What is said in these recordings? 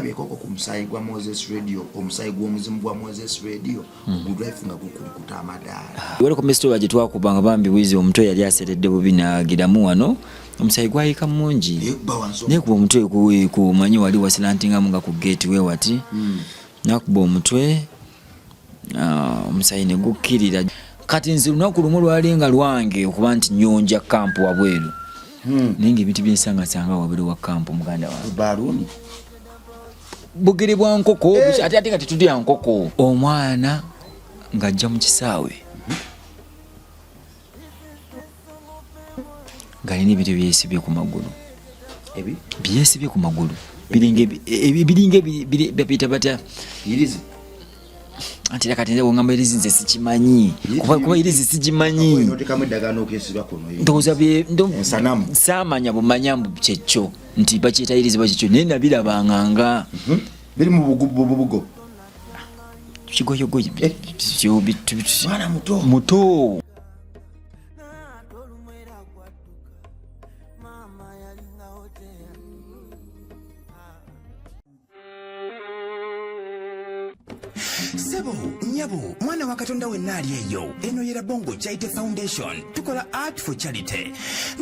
Tolabyekoko ku musaayi gwa Moses Radio, omusaayi gw'omuzimu gwa Moses Radio ogudrive nga gukulukuta amadaala? Wali ku misitoba gye twakubanga, bambi wizi omutwe yali aseredde bubi, nagiramu wano omusaayi gwayika mungi. Naye wansi. Naye kuba omutwe kumanyi wali wasilantingamu nga ku gate we wati, nakuba omutwe, omusaayi ne gukkirira. Kati nze lunaku lumu lwali nga lwange okuba nti nyonja kampu wabweru, naye nga ebintu byensangasanga wabweru wa kampu, muganda wange, Baluuni. Bugere bwa nkoko, ate ate nga tetulya nkoko. Omwana ng'ajja mu kisaawe ng'alina ebintu byesibye ku magulu. Ebi? Byesibye ku magulu biringa biringa babiyita batya? Irizi. Anti era kati nze wongamba irizi, nze sikimanyi, kuba irizi sigimanyi. Notekamu eddagala n'okesiba kuno. Ndowooza Ensanamu. Saamanya bumanya mbu kyekyo nti bakiyita irizi, bakikyo, naye nabirabanganga. Biri mu bugo. Kigoyogoyo. Eh. Mwana muto. Muto. Sebo, nyabo, mwana wa Katonda wenna ali eyo, eno ye Rabongo Charity Foundation. Tukola art for charity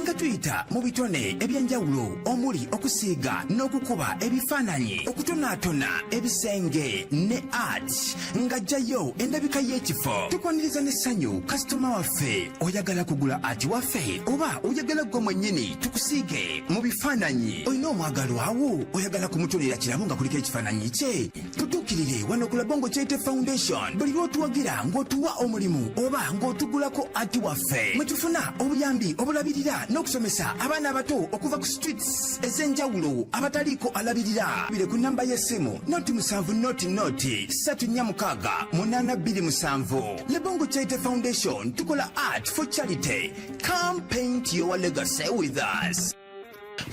nga tuyita mu bitone ebyenjawulo omuli okusiiga n'okukuba ebifaananyi, okutonaatona ebisenge ne art ng'ajjayo endabika y'ekifo. Tukwaniriza n'essanyu kasitoma waffe. Oyagala kugula art waffe oba oyagala gwe mwennyini tukusiige mu bifaananyi? Olina omwagalwawo, oyagala kumutonera kirabo nga kuliko ekifaananyi kye? Tutuukirire wano ku Labongo Charity Foundation. Buli lw'otuwagira ng'otuwa omulimu oba ng'otugulako art waffe, mwe tufuna obuyambi obulabirira n'okusomesa abaana abato okuva ku streets ez'enjawulo abataliiko alabirira. Bire ku namba y'essimu 0 7 0 0 3 4 6 8 2 7. Labongo Charity Foundation, tukola art for charity. Come paint your legacy with us.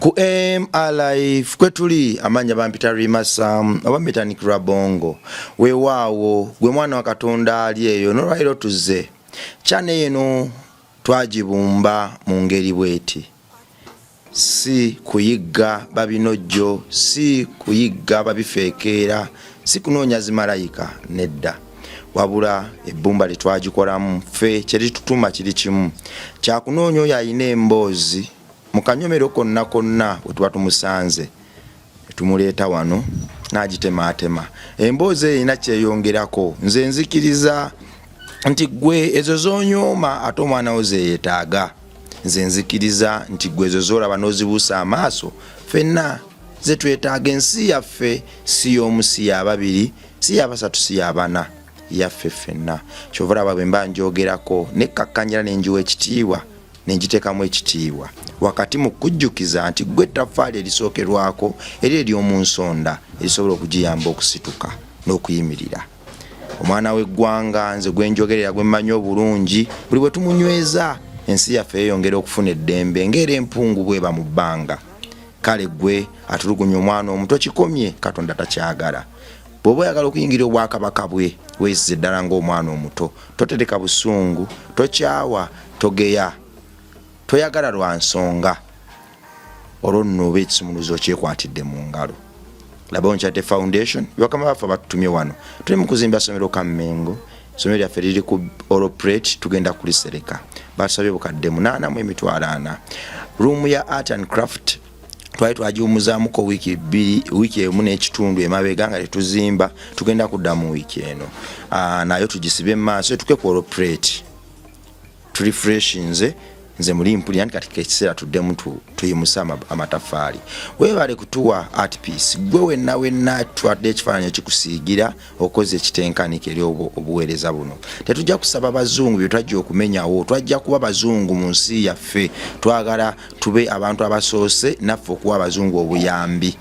Ku MRLife kwe tuli. Amanya bampita Rima Sam oba Metanik Rabongo. Weewaawo gwe mwana wa Katonda ali eyo, nolwaliro tuzze kyana eno twagibumba mu ngeri bweti: si kuyigga babinojjo, si kuyigga babifeekeera, si kunoonya zimalayika, nedda, wabula ebbumba lyetwagikolamu ffe kyeritutuma kiri kimu kyakunoonya oyo alina emboozi mu kanyomero konna konna. Bwe tuba tumusanze, tumuleeta wano n'agitemaatema emboozi eyo erina kyeyongerako. Nze nzikiriza nti gwe ezo z'onyooma ate omwana wo zeeyetaaga. Nze nzikiriza nti gwe ezo z'olaba n'ozibuusa amaaso, ffenna ze twetaaga. Ensi yaffe si y'omu, si yababiri, si yabasatu, si yabana, yaffe ffenna. Kyova olaba bwe mba njogerako nekkakkanyira nenjiwa ekitiibwa, nengiteekamu ekitiibwa wakati mu kujjukiza nti gwe ettaffaali erisookerwako eri ery'omu nsonda erisobola okugiyamba okusituka n'okuyimirira. Omwana w'eggwanga nze gwe njogerera, gwe mmanyi obulungi, buli bwe tumunyweza ensi yaffe yeeyongera okufuna eddembe ng'era empungu bweba mu bbanga. Kale gwe atulugunya omwana omuto, kikomye, Katonda takyagala. Bw'oba oyagala okuyingira obwakabaka bwe, weesize ddala ng'omwana omuto. Totereka busungu, tokyawa, togeya, toyagala lwa nsonga. Olwo nno oba ekisumuluzo okyekwatidde mu ngalo. Labongo Charity Foundation, bakama baffe batutumye wano. Tuli mu kuzimba ssomero Kammengo. Essomero lyaffe liri ku oroprate, tugenda kulisereka. Batusabye 840,000. Room ya art and craft twali twagiwumuzaamuko wiiki 2, wiiki 1 n'ekitundu emabega nga tetuzimba. Tugenda kuddamu wiiki eno, nayo tugisibe mu maaso etuke ku oroprate. Turefreshinze. Nze muli mpulira nti kati ekiseera tuddemu tuyimuse amataffaali. Weebale kutuwa art piece. Gwe wenna wenna twadde ekifaananyi ekikusiigira okoze ekitenkanika eri obuweereza buno. Tetujja kusaba bazungu bye twajja okumenyawo, twajja kuba bazungu mu nsi yaffe. Twagala tube abantu abasoose naffe okuwa abazungu obuyambi.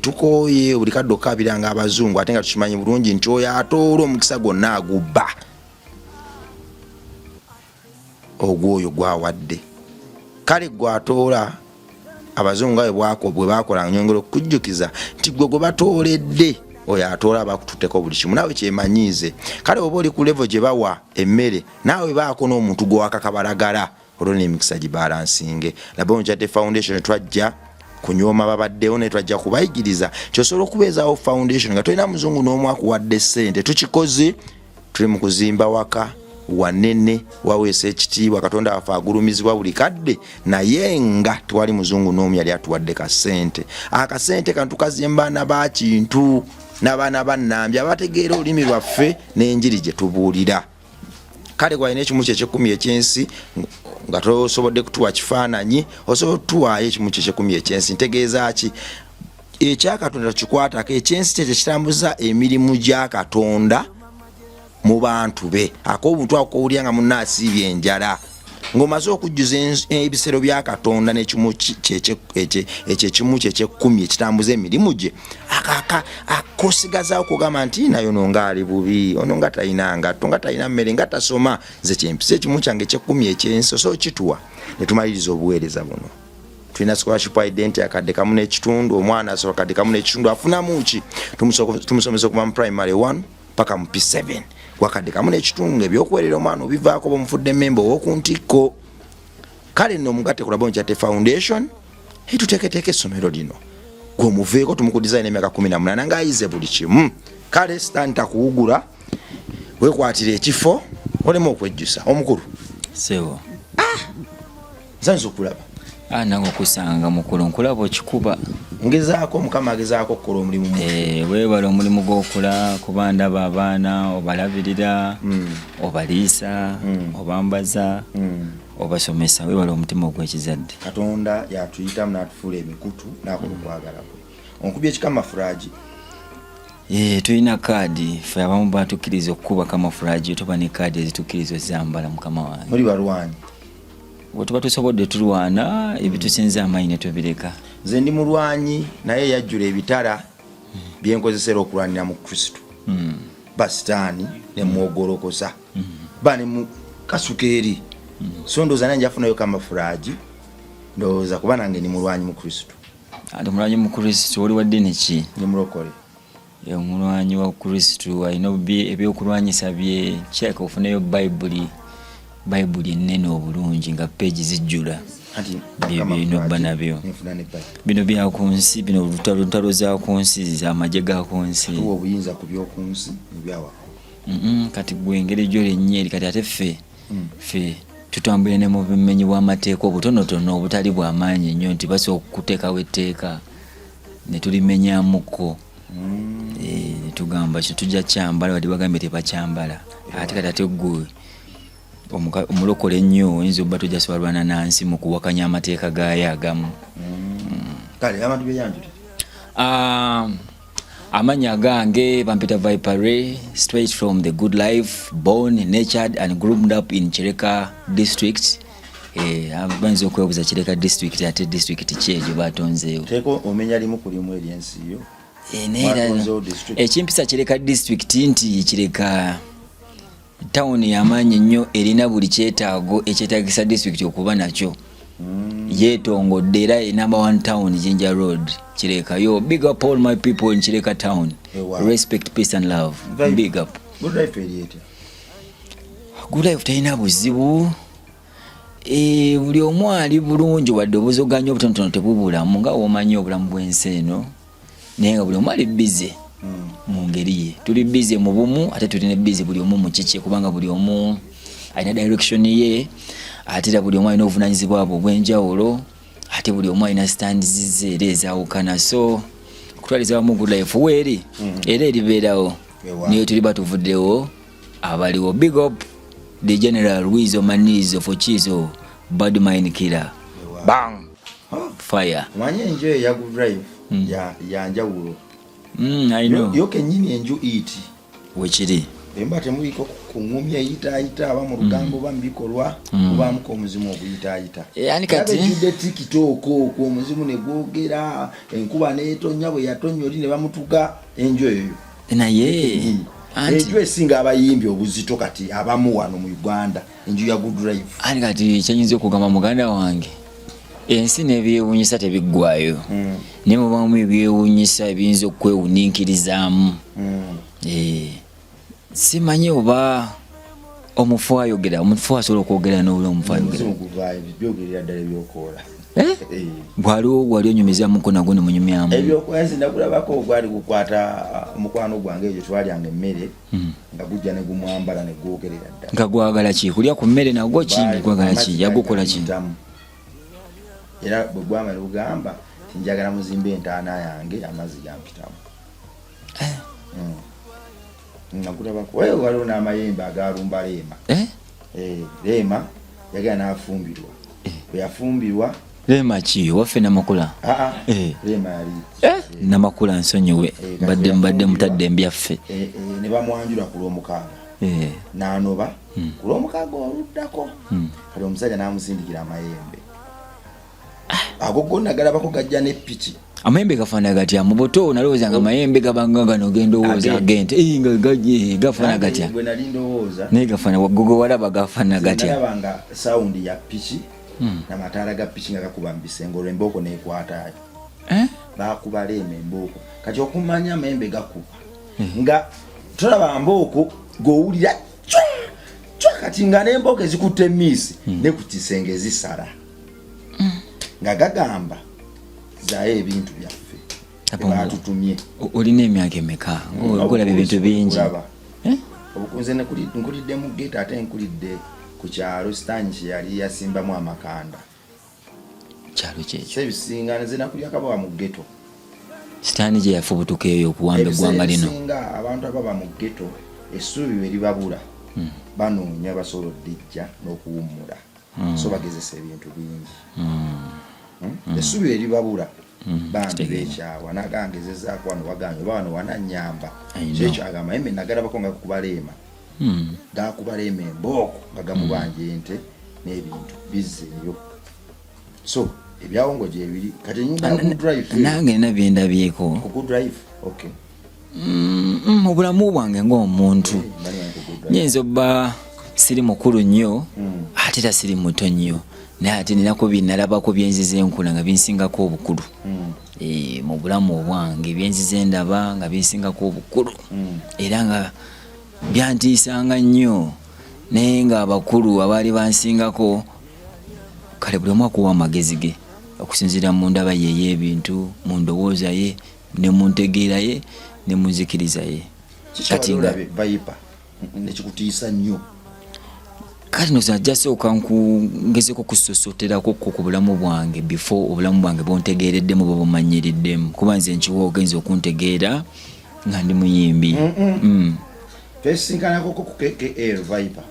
Tukooye buli kadde okukabiranga abazungu, ate nga tukimanyi bulungi nti oyo atoola omukisa gwonna agubba ogwoyo gwawadde. Kale gwe atoola abazungu nga bwe bakola, nyongera okukujjukiza nti gwe gwe batooledde, oyo atoola abakututteko buli kimu, naawe kyemanyiize. Kale oba oli ku level gye bawa emmere, naawe baako n'omuntu gwewakakabalagala, olwo n'emikisa gibalansinge. Labongo Charity Foundation twajja Kunyooma babaddewo naye twajja kubayigiriza nti osobola okubeezaawo foundation nga tolina muzungu n'omu akuwadde ssente. Tukikoze, tuli mu kuzimba waka wanene waweesa ekitiibwa Katonda waffe agulumizibwa buli kadde, naye nga tewali muzungu n'omu yali atuwadde kasente. Akasente kano tukazimba na ba kintu n'abaana ba Nnambi abategeera olulimi lwaffe n'enjiri gye tubuulira. Kale gwalina ekimu kyekyekumi ekyensi nga tosobodde kutuwa kifaananyi, osobola otuwaayo ekimu kyekyekumi ekyensi. Ntegeeza ki? Ekya Katonda tukikwatako, ekyensi kyekyo kitambuza emirimu gya Katonda mu bantu be. Ak'obuntu ako kowulira nga munna asiibye enjala, ng'omaze okujjuza ebisero bya Katonda n'ekimu ekyo ekimu kyekyekumi ekitambuza emirimu gye, akosigazawo kugamba nti naye ono nga ali bubi, ono nga talina ngatto, nga talina mmere, nga tasoma, nze kyempisa ekimu kyange ekyekkumi ekyensi. Osobola okituwa ne tumaliriza obuweereza buno. Tulina scholarship identi akadde kamu n'ekitundu, omwana asobola akadde kamu n'ekitundu afunamu ki? Tumusomesa okuva mu primary 1 paka mu P7 wakadde kamu n'ekitundu, ebyokuweerera omwana obivaako bamufudde memba ow'oku ntikko. Kale nno omugatte ku Labongo Charity Foundation etuteeketeeka essomero lino, gwe omuveeko tumukudizayo n'emyaka 18 ng'ayize buli kimu. Kale sitaani takuwugula, wekwatira ekifo oleme okwejjusa. Omukulu. Sebo. Nsanyusa okulaba. Ah, nange okusanga mukulu, nkulaba okikuba. Ngezaako, Mukama agezaako okukola omulimu mu Eh, weebale omulimu gw'okola, kuba ndaba abaana obalabirira, obaliisa, obambaza, obasomesa. Weebale omutima ogw'ekizadde. Katonda yatuyitamu n'atufuula emikutu n'akola okwagala kwe. Onkubye ekikamafuraagi. Eh, tulina kaadi ffe abamu batukkiriza okukuba kamafuraagi, tuba ne kaadi ezitukkiriza ozambala, mukama wange. Muli balwanyi. Bwe tuba tusobodde tulwana, ebitusinza amaanyi ne tubireka. Nze ndi mulwanyi, naye yajjula ebitala byenkozesera okulwanira mu Kristo. Basitaani nemwogolokosa ba nemukasuka eri. So ndowooza naye njafunayo kamafuraagi, ndowooza kuba nange ndi mulwanyi mu Kristo. Ate omulwanyi mu Kristo, oli wa ddiini ki? Ndi mulokole. Omulwanyi wa Kristo alina ebyokulwanyisa bye. Kirabika ofuneyo Bayibuli, Bayibuli ennene obulungi nga peegi zijjula. Anti Bye birina obba nabyo. Nenfuna ne Bayibuli. Bino bya ku nsi, bino lutalo, ntalo za ku nsi, z'amagye ga ku nsi. Tuwa obuyinza ku by'oku nsi ebyawaggulu. Kati gwe engeri gy'oli ennyo eri, kati ate ffe tutambulira ne mu bumenyi bw'amateeka obutonotono obutali bw'amaanyi ennyo, nti basobola okuteekawo etteeka ne tulimenyamuko. Eh, ne tugamba kino tujja kyambala, wadde bagambye tebakyambala. Ate kati ate gwe omulokole ennyo oyinza obba tojja sobola lwana nansi mu kuwakanya amateeka gaayo agamu. Kale abantu beyanjulire. Amannya gange bampita Viper Ray, straight from the good life, born, nurtured and groomed up in Kireka district. Eh, bayinza okwebuuza Kireka district, ate district ki egyo batonzeewo? Teeko omenya limu ku limu ery'ensi yo. Eh, naye era Batonzeewo district. Ekimpisa Kireka district nti Kireka tawuni yamaanyi nnyo, erina buli kyetaago ekyetaagisa district okuba nakyo. Yeetongodde era e number one town, Jinja Road, Kireka. Yo, big up all my people in Kireka town. Ewa. Respect, peace and love. Big up. Good life eri etya? Good life terina buzibu. Eh, buli omu ali bulungi, wadde obuzoganya obutonotono tebubulamu nga womanyi obulamu bw'ensi eno, naye nga buli omu ali busy mu ngeri ye. Tuli busy mu bumu, ate tuli ne busy buli omu mu kikye, kubanga buli omu alina direction ye, ate era buli omu alina obuvunanyizibwa bwe obw'enjawulo, ate buli omu alina stands ze era ezaawukana. So okutwaliza wamu good life weeri era eribeerawo. Ewa. Niyo tuliba tuvuddewo abaliwo. Big up the general Wizo Manizo for Chizo bad mind killer. Ewa. Bang fire. Omanye enju eyo ya good life ya njawulo. I know. Yo kennyini enju iti Wekiri. Emba temuliko kuŋŋumya eyitaayita, aba mu lugambo oba mu bikolwa, mubaamuko omuzimu oguyitaayita. Eh, ani kati? Yaba ejjudde TikTok okwo, omuzimu ne gwogera, enkuba n'etonnya, bwe yatonnya oli ne bamutuga enju eyo. Naye anti enju esinga abayimbi obuzito kati abamu wano mu Uganda, enju ya good life. Anti kati kyenyinza okugamba muganda wange, ensi n'ebyewuunyisa tebiggwayo, naye mubamu ebyewuunyisa ebiyinza okwewuniikirizaamu. Eh, simanyi oba omufu ayogera, omufu asobola okwogera n'obula omufu ayogera. Omuzimu guvaayo, byogerera ddala ebyokoola. Eh? Eh. Gwaliwo gwali onyumizamuko nagwo nemunyumyamu. Ebyokwenzi nakulabako gwali gukwata mukwano gwange egyo twalyanga emmere nga gujja ne gumwambala ne gwogerera ddala. Nga gwagala ki kulya ku mmere nagwo ki nga gwagala ki yagukola ki? Era bwe gwamala gugamba nti njagala muzimbe entaana yange amazzi gampitamu. Eh. Nga gulabako waliwo n'amayembe agalumba Leema. Eh? Eh, Leema yagenda n'afumbirwa. Bwe yafumbirwa Leema ki waffe Namakula? Aa, Eh. Leema yali Eh, Namakula nsonyiwe Eh, mbadde mbadde mutadde embyaffe. Eh, eh, ne bamwanjula ku lwomukaaga Eh. n'anoba ku lwomukaaga oluddako kati omusajja n'amusindikira amayembe ago gonna galabako gajja n'eppiki. Amayembe gafaanana gatya? Mu buto nalowooza nga amayembe gabanga gano gendowooza agente Eh, nga gafaanana gatya? Bwe nali ndowooza Naye gafaanana gwe walaba gafaanana gatya? Nalaba nga sawundi ya piki namataala ga piki nga gakuba mu bisenge olwo embooko neekwatayo. Eh? Bakuba Leema embooko kati okumanya amayembe gakuba nga tolaba mbooko g'owulira cwa cwa kati nga n'embooko ezikutte emiisi ne ku kisenge zisala nga gagamba zaayo ebintu byaffe batutumye. Olina emyaka emeka ng'olaba ebintu bingi? Eh? Obukunze nkulidde mu ghetto ate nkulidde ku kyalo sitaani kye yali yasimbamu amakanda. Kyalo kyekyo? Sebisinga nze nakulya kabawa mu ghetto. Sitaani gye yafubutuka eyo okuwamba eggwanga lino. Ebisinga abantu ababa mu ghetto essuubi bwe libabula banoonya basobola oddijja n'okuwummula so bagezesa ebintu bingi. Essuubi bwe libabula bambi beekyawa nagangezezaako wano waganye oba wano wananyamba kyekyo agamba naye nagalabako nga gakubaleema gakubaleema embooko nga gamubanja ente n'ebintu bizzeeyo so ebyawongo gyebiri kati enyumba ya Good Life Nange nina byendabyeko ku Good Life, okay. Obulamu bwange ng'omuntu nyinza obba siri mukulu nnyo ate era siri muto nnyo naye ate ninako byenalabako byenzize nkula nga binsingako obukulu. Eh, mu bulamu obwange byenzize ndaba nga binsingako obukulu era nga byantiisanga nnyo naye nga abakulu abaali bansingako kale buli omu akuwa amagezi ge okusinziira mu ndaba ye ey'ebintu mu ndowooza ye ne mu ntegeera ye ne mu nzikiriza ye. Kati nga Viper nekikutiisa nnyo. Kati no ajja sooka ngezeko kusosoterako ko ku bulamu bwange before obulamu bwange bontegeereddemu oba bumanyiriddemu kuba nze nkiwa ogenza okuntegeera nga ndi muyimbi. Twesinkanako ku KKL Viper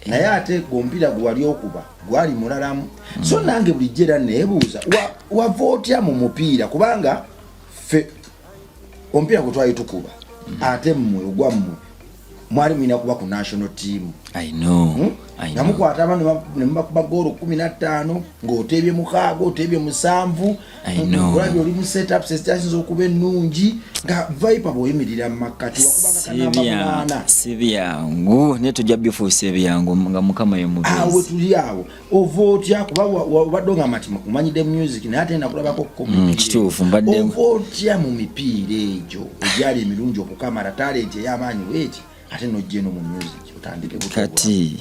naye ate gwe omupiira gwe wali okuba gwali mulalamu so nange bulijjo era neebuuza wava otya mu mupiira kubanga ffe omupiira gwe twali tukuba ate mmwe ogwammwe mwali mulina kuba ku national team. I know. I Nga know. mukwata abano ne mubakuba goolo 15 ng'oteebye 6 oteebye 7. I know. Olabye oli mu setups ezikyasinza okuba ennungi nga Viper bw'oyimirira mu makkati wakubanga kanamba 8. Si byangu naye tujja bifuusa ebyangu nga Mukama ye Awo mubeezi. Tuli awo ova otya kuba obadde ogamba nti omanyidde music naye ate nakulabako ko mu mipiira. Kituufu, Ova otya mu mipiira egyo egyali emirungi okukamala talenti ey'amaanyi bweti ate n'ojja eno mu music otandike buto? Kati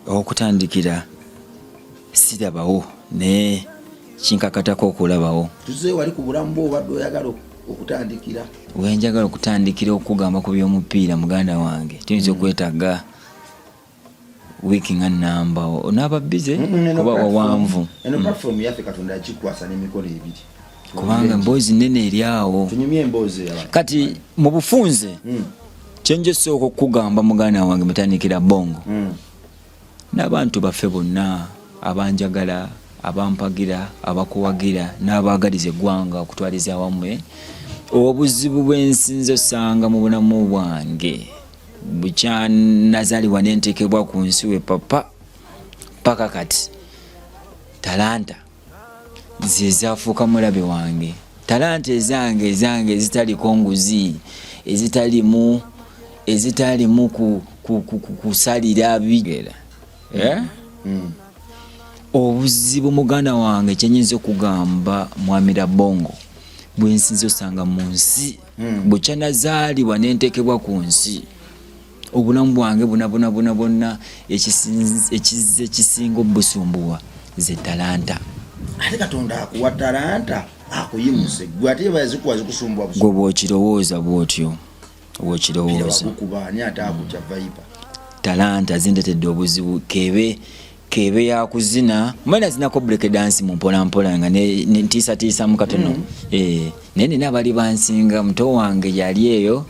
okutandikira sirabawo naye kinkakatako okulabawo. Tuzeeyo wali ku bulamu bwo obadde oyagala okutandikira. Wenjagala okutandikira okugamba ku by'omupiira muganda wange tuyinza okwetaaga wiiki nga namba onaaba bize Eno kuba wawanvu. Eno platform yaffe Katonda yakikwasa n'emikono ebiri. Kubanga emboozi nene eri awo. Tunyumye emboozi eyo abantu. Kati mu bufunze kyenja osooka okukugamba muganda wange mutandikira bongo n'abantu baffe bonna abanjagala abampagira abakuwagira n'abaagaliza eggwanga okutwaliza awamu obuzibu bwensinza osanga mu bulamu bwange bukyanazaalibwa nenteekebwa ku nsi we papa paka kati talanta ze zafuuka mulabe wange. Talanta ezange ezange ezitaliko nguzi ezitalimu kusalira bigera, eh? Obuzibu muganda wange kyenyinza okugamba mwamira bongo bwensinza osanga mu nsi bukyanazaalibwa nenteekebwa ku nsi obulamu bwange buna buna buna bonna ekizze kisinga obusumbuwa ze talanta. Ate Katonda akuwa talanta akuyimuse, gwe ate bazikuwa zikusumbuwa. Gwe bwokirowooza bwotyo, bwokirowooza. Kuba ani ate akutya, Viper? Talanta zindetedde obuzibu, kebe kebe yakuzina. Mba nazinako break dance mu mpola mpola nga ntiisatiisamu katono. Naye nina abali bansinga. Muto wange yali eyo,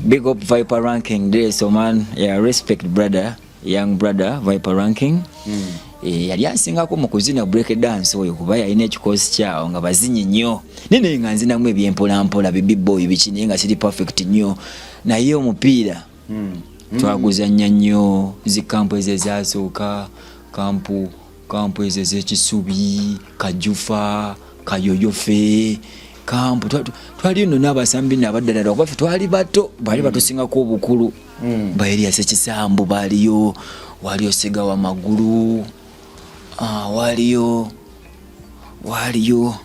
big up Viper Ranking Dreso man, yeah, respect brother, young brother Viper Ranking. Yali asingako mu kuzina break dance oyo, kuba yalina ekikosi kyawo nga bazinyi nnyo, naye naye nga nzinamu ebyempolampola, bibi boy biki, naye nga siri perfect nnyo. Naye omupiira twaguzannya nnyo. Zi kampu ezo ezasooka, kampu ezo ez'ekisubi, Kajufa, Kayoyofe kampu, twali nno n'abasambi n'abaddala, lwakuba ffe twali bato, baali batusingako obukulu. Ba Erias Ekisambu baaliyo, waliyo Segawa Magulu, waliyo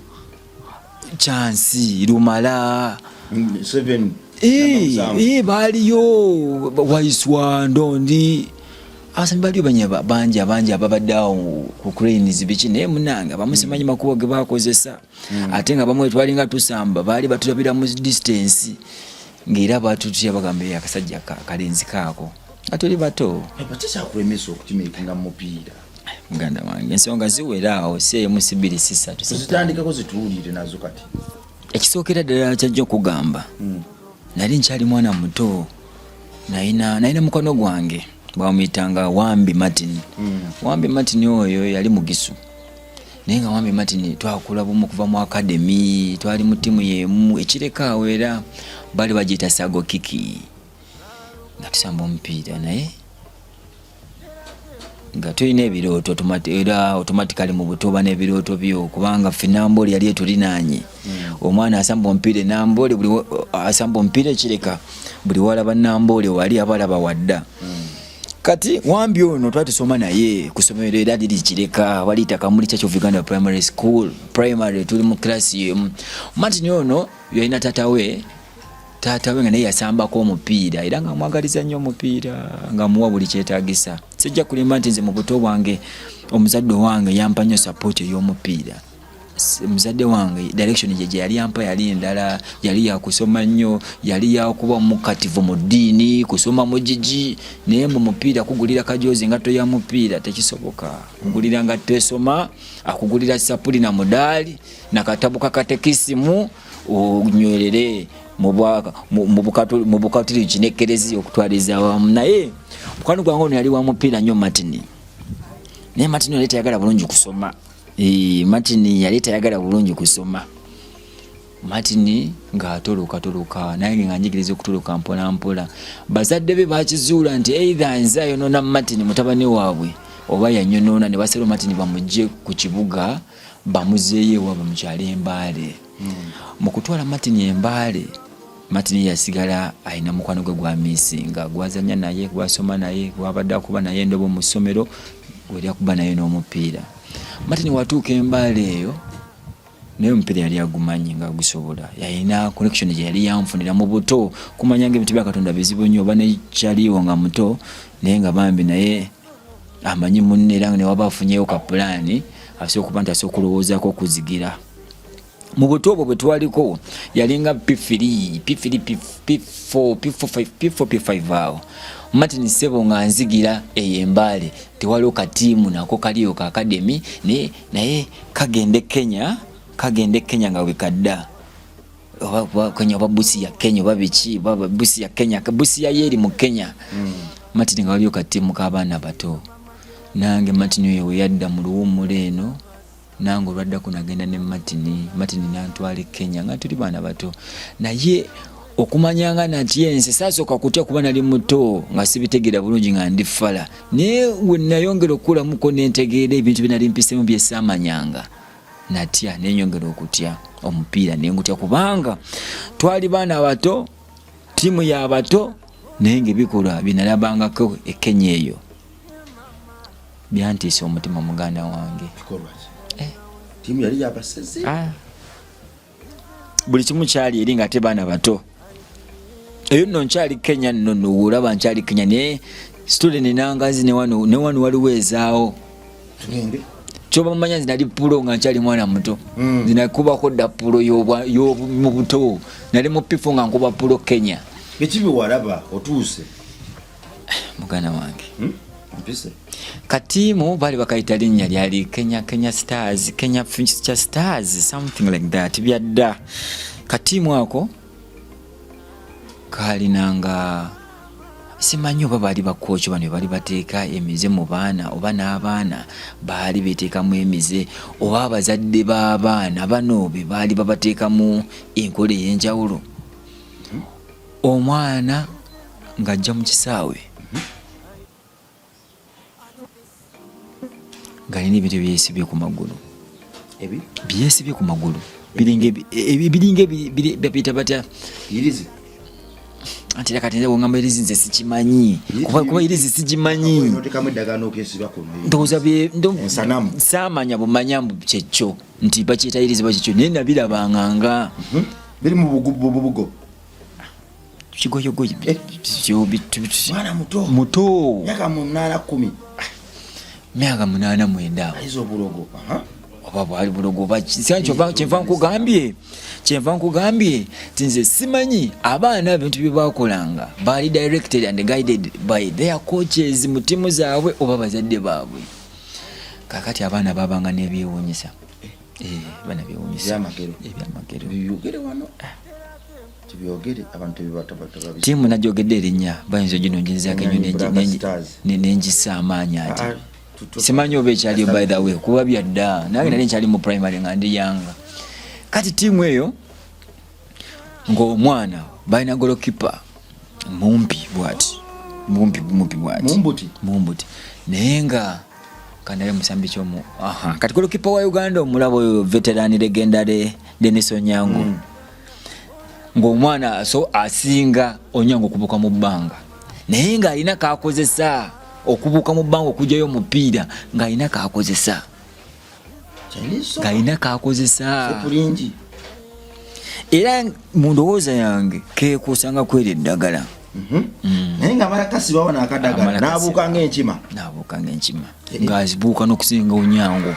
Chansi Lumala. Seven. Baaliyo Waiswa Ndondi, abasambi baliyo banya bangi abangi ababadde awo ku Cranes biki. Naye munange abamu simanyi makubo ge bakozesa, ate nga bamwe twalinga tusamba baali batulabira mu distance, ng'era batutya, bagamba, "Eh, akasajja kalenzi kaako," nga tuli bato. Kikyakulemesa okukimakinga mu mupiira? Muganda wange, ensonga ziwera awo, si emu, si bbiri, si ssatu, si ttaano. Zitandikako zituwulire nazo kati. Ekisookera ddala kyajja okugamba, nali nkyali mwana muto, nalina mukwano gwange bamuyitanga Wambi Martin. Wambi Martin oyo yali mugisu, naye nga Wambi Martin twakula bumu kuva mu academy, twali mu ttiimu yemu ekireka awo, era baali bagiyita Sago Kiki, nga tusamba omupiira, naye nga tulina ebirooto era automatically mu buto oba n'ebirooto byo, kubanga ffe Namboole yali etulinaanye. Omwana asamba omupiira e Namboole, buli asamba omupiira ekireka, buli walaba Namboole wali aba alaba wadda. Kati Wambi ono twali tusoma naye ku ssomero era liri Kireka, baliyita Kamuli Church of Uganda Primary School, primary, tuli mu class yemu. Martin ono yalina taata we, taata we nga naye yasambako omupiira, era nga amwagaliza nnyo omupiira, nga muwa buli kyetaagisa. Sijja kulimba nti nze mu buto bwange omuzadde wange yampa nnyo support ey'omupiira. Muzadde wange direction gye yali yampa yali ndala, yali yakusoma nnyo, yali yakuba mukativu mu ddiini, kusoma mugigi, naye mu mupiira kugulira kajozi, ngatto ya mupiira tekisoboka. Kugulira ngatto esoma, akugulira sapuli na mudaali nakatabu kakatekisimu, onywerere mu bukatuliki n'ekkereziya okutwaliza awamu. Naye mukwano gwange ono yali wa mupiira nnyo, Martin. Naye Martin yali tayagala bulungi kusoma. Martin yali tayagala bulungi kusoma. Martin ng'atoloka toloka, naye nga njigiriza okutoloka mpola mpola. Bazadde be bakizuula nti either nze ayonoona Martin mutabani waabwe oba yanyonoona, ne basala Martin bamugye ku kibuga bamuzeeyo ewaabwe mu kyalo Embaale. Mu kutwala Martin Embaale, Martin yasigala alina mukwano gwe gwamisinga, gwazanya naye, gwasoma naye, gwabadde akuba naye endobo mu ssomero, gweri akuba naye n'omupiira. Martin watuuka Embaale eyo, naye omupiira yali agumanyi nga agusobola, yalina connection gye yali yanfunira mu buto. Kumanya nga ebintu bya Katonda bizibu nnyo, oba nekyaliwo nga muto, naye nga bambi naye amanyi munne, era nga newaba afunyeyo ka pulaani asobola okuba nti asobola okulowoozaako okuzigira. Mu buto obwo bwe twaliko yalinga P3, P3, P4, P4, P4, P5 awo. Martin sebo nga nzigira eyo Embaale, tewaliwo katiimu nako kaliyo ka academy, naye kagende Kenya, kagende Kenya nga wekadda oba Kenya oba Busia Kenya oba biki, oba Busia Kenya, Busia yeri mu Kenya. Martin nga waliyo katiimu k'abaana bato. Nange Martin oyo we yadda mu luwummula eno, nange olwaddako nagenda ne Martin. Martin nantwala e Kenya nga tuli baana bato, naye okumanya nga natya ensi, saasooka kutya kuba nali muto nga sibitegeera bulungi, nga ndi fala. Naye we nayongera okukulamuko nentegeera ebintu bye nali mpisemu bye saamanyanga, natya, nenyongera okutya omupiira, nengutya kubanga twali baana bato, ttiimu ya bato, naye ngaebikolwa bye nalabangako e Kenya eyo byantiisa omutima, muganda wange. Ttiimu yali yabasezi. Ah. Buli kimu kyali eri nga ate baana bato. Eyo nno nkyali Kenya nno, nolaba nkyali Kenya, naye story nenangazi ne wano waliwo ezaawo. Tugende. Kyoba mumanya nze nali pulo nga nkyali mwana muto. Nze nakubako dda pulo y'omu buto. Nali mu pifo nga nkuba pulo Kenya. Biki byewalaba otuuse? Muganda wange. Mpise. Katiimu baali bakayita linnya lyali Kenya, Kenya Stars, Kenya Future Stars, something like that. Byadda. Katiimu ako kaalinanga simanyi oba baali bakooki bano bali bateeka emize mu baana oba n'abaana baali beteekamu emize oba abazadde b'abaana bano be baali babateekamu enkola ey'enjawulo. Omwana ng'ajja mu kisaawe ng'alina ebintu ebyesibye ku magulu. Byesibye ku magulu biringa biringa babiyita batya? Irizi. Anti era kati nze bw'ongamba irizi nze sikimanyi. Kuba irizi sigimanyi. Otekamu eddagala n'okyesiba kuno. Ndowooza bye saamanya bumanya mbu kyekyo nti bakiyita irizi bakikyo naye nabirabanga nga biri mu bubugo. Kigoyogoyo. Mwana muto. Muto. Myaka 8 10. Myaka 8 9. Ayiza obulogo. Oba bwali bulogo oba kyenva nkugambye. Kyenva nkugambye nti nze simanyi abaana ebintu bye baakolanga baali directed and guided by their coaches mu ttiimu zaabwe oba bazadde baabwe. Kaakati abaana baabanga n'ebyewuunyisa. Abaana byewuunyisa. Ebyamagero. Ebyamagero. Byogere wano. Tubyogere abantu tebibatabata. Ttiimu nagyogedde erinnya bayinza oginongerezaako ennyo nengisa amaanyi ati. Simanyi oba ekyaliyo by the way kuba byadda nange nali nkyali mu primary nga ndi yanga. Kati ttiimu eyo ng'omwana balina golokipa mumpi bwati, mumpi mumpi bwati, mumbuti mumbuti, naye nga kandabe musambi kyomu. Aha, kati golokipa wa Uganda omulabo oyo veteran legendary Dennis Onyango. Ng'omwana so asinga Onyango okubuuka mu bbanga, naye ng'alina k'akozesa okubuuka mu bbanga okugyayo omupiira, ng'alina k'akozesa, ng'alina k'akozesa. Era mu ndowooza yange keekuusanga kwera eddagala. Naye ng'amala kasibawo n'akadagala, n'abuuka ng'enkima. N'abuuka ng'enkima. Ng'azibuuka n'okusinga Onyango.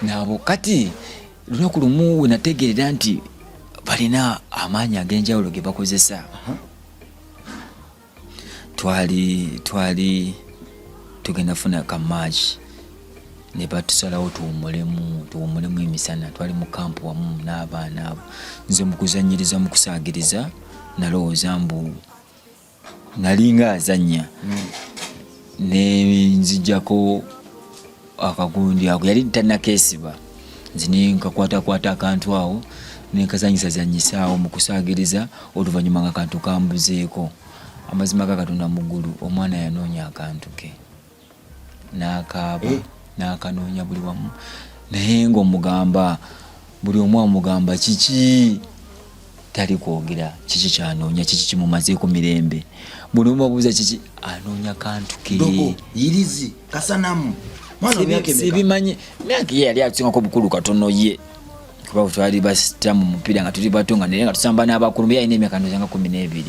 N'abo kati lunaku lumu we nategeerera nti balina amaanyi ag'enjawulo ge bakozesa. Twali tugenda funa ka match ne batusalawo tuwummulemu emisana. Twali mu kampu wamu n'abaana abo. Nze mu kuzannyiriza, mu kusaagiriza nalowooza mbu nalinga azannya. Ne nzijjako akagundi ako yali tannakeesiba, nze ne nkakwatakwata akantu awo ne nkazannyisazannyisa awo mu kusaagiriza, oluvannyuma nga akantu kambuzeeko. Amazima ga Katonda mu ggulu, omwana yanoonya akantu ke n'akaaba, n'akanoonya buli wamu, naye ng'omugamba buli omu amugamba kiki tali kwogera, kiki kyanoonya, kiki kimumazeeko mirembe. Buli omu abuuza kiki anoonya kantu ke. Dogo, yirizi, kasanamu. Mwana wa myaka emeka? Sibimanyi. Myaka ye yali atusingako bukulu katono ye. Kuba twali basita mu mupiira nga tuli bato nga naye nga tusamba n'abakulu, ye alina emyaka ndowooza nga 12.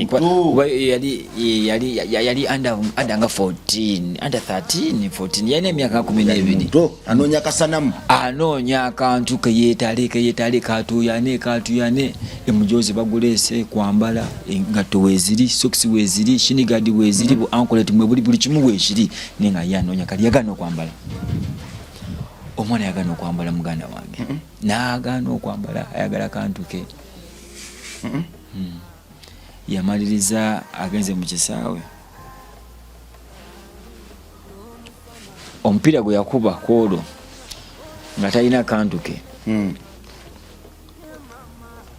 Kuba yali under nga 14, under 13, 14, yalina emyaka nga 12. Muto, anoonya kasanamu. Anoonya akantu ke yeetale, ke yeetale, katuuyane, katuuyane. Emujoozi baguleese kwambala, engatto weeziri, sokisi weeziri, shin guard weeziri, bu anklet mwe buli, buli kimu weekiri. Naye nga ye anoonya kali yagaana okwambala. Omwana yagaana okwambala muganda wange. N'agaana okwambala, ayagala kantu ke. Yamaliriza agenze mu kisaawe. Omupiira gwe yakuba ku olwo nga talina kantu ke.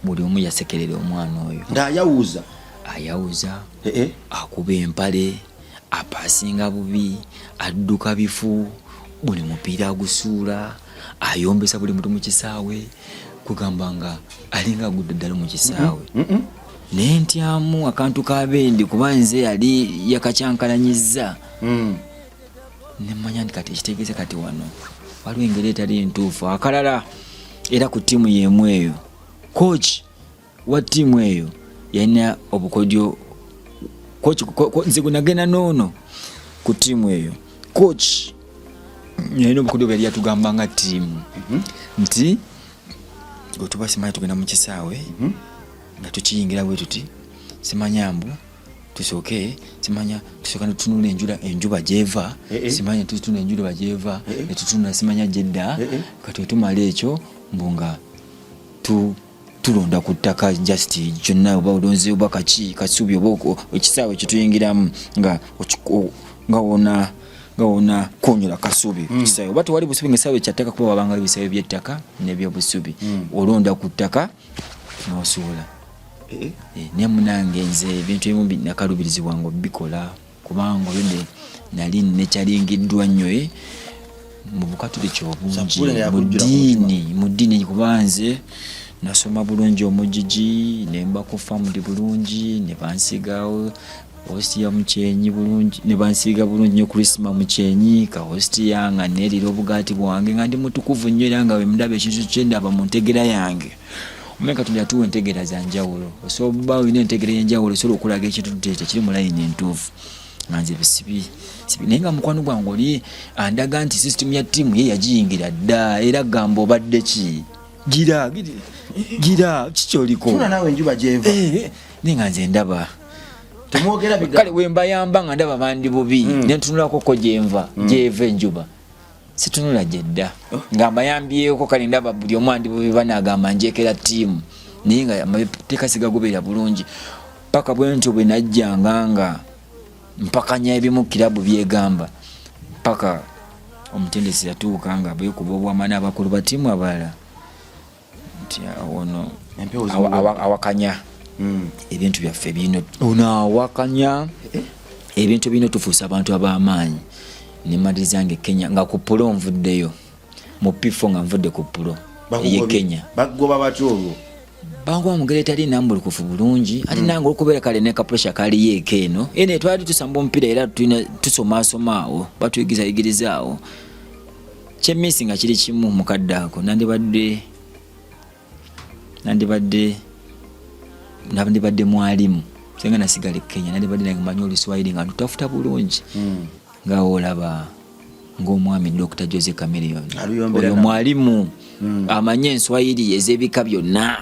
Buli omu yasekerera omwana oyo. Ng'ayawuza. Ayawuza. Akuba empale, apaasinga bubi, adduka bifu, buli mupiira agusuula, ayombesa buli muntu mu kisaawe, kugamba nga alinga agudde ddala mu kisaawe. Naye ntyamu akantu ka bendi kuba nze yali yakakyankalanyizza. Ne mmanya nti kati ekitegeeza kati wano waliwo engeri etali ntuufu. Akalala era ku ttiimu y'emu eyo, coach wa ttiimu eyo yalina obukodyo. Coach, nze gwe nagenda n'ono ku ttiimu eyo, coach Yalina obukodyo bwe yali yatugamba nga ttiimu nti bwe tuba simanyi tugenda mu kisaawe nga tukiyingira bwe tuti, simanya mbu tusooke, simanya tusooka netutunula enjula enjuba gyeva, simanya tutunula enjuba gyeva, netutunula simanya gyedda. Kati wetumala ekyo mbu nga tulonda ku ttaka, just kyonna oba olonze oba kaki kasubi oba ekisaawe kyetuyingiramu nga nga wona nga wona konyola kasubi. Kisaawe oba tewali busubi, nga ekisaawe kyattaka, kuba wabanga ebisaawe by'ettaka n'ebyobusubi, olonda ku ttaka n'osuula. Naye munange nze ebintu ebimu nakaluubirizibwanga obikola kubanga olwedde nali nekyalingiddwa nnyo mu bukatuliki obungi. Zabbuli nga mu yakujjula ku ddiini, mu ddiini, kuba nze nasoma bulungi omugigi ne mba ku famudi bulungi, ne bansigawo hostia mu kyenyi bulungi, ne bansiiga bulungi nnyo krisima mu kyenyi ka hostia, nga neerira obugaati bwange nga ndi mutukuvu nnyo, era nga bwe ndaba ekintu kyendaba mu ntegera yange. Omanyi Katonda yatuwa entegeera za njawulo, osobola oba olina entegeera ey'enjawulo osobola okulaga ekintu nti ekyo kiri mu layini entuufu, nga nze sibi sibi. Naye nga mukwano gwange oli andaga nti system ya ttiimu ye yagiyingira dda, era gamba obadde ki, gira gira kikyoliko. Tuna naawe enjuba gyeva. Naye nga nze ndaba temwogera kale bigambo. Wembayamba nga ndaba bandi bubi, nentunulako ko gyenva, gyeva enjuba, situnula gyedda nga mbayambyeko. Kale ndaba buli omu andi bubi, banagamba njekera ttiimu, naye nga amateeka sigagoberera bulungi, paka bwe ntyo bwe najjanga nga mpakanya ebimu kirabu byegamba, paka omutendesi yatuuka nga beekuba obwama n'abakulu ba ttiimu abalala nti ono Empewo awakanya ebintu byaffe bino, ono awakanya ebintu bino, tufuusa abantu ab'amaanyi. Nemaliriza nga e Kenya nga ku pro nvuddeyo mu P4, nga nvudde ku pro ey'e Kenya. Bakugoba batya olwo? Bankuba mugere etali nambulukufu bulungi, ate nange okubeera kale ne kapressure kaliyo eka eno ene, twali tusamba omupiira era tulina tusomasoma awo, batuyigizayigiriza awo. Kyemisi nga kiri kimu mukadde ako, nandibadde mwalimu senga nasigala e Kenya, nandibadde nange manyi Oluswayiri nga ntutafuta bulungi, nga olaba ng'omwami Dr Jose Chameleone. Aluyombera oyo namu. Mwalimu amanyi enswayiri ez'ebika byonna,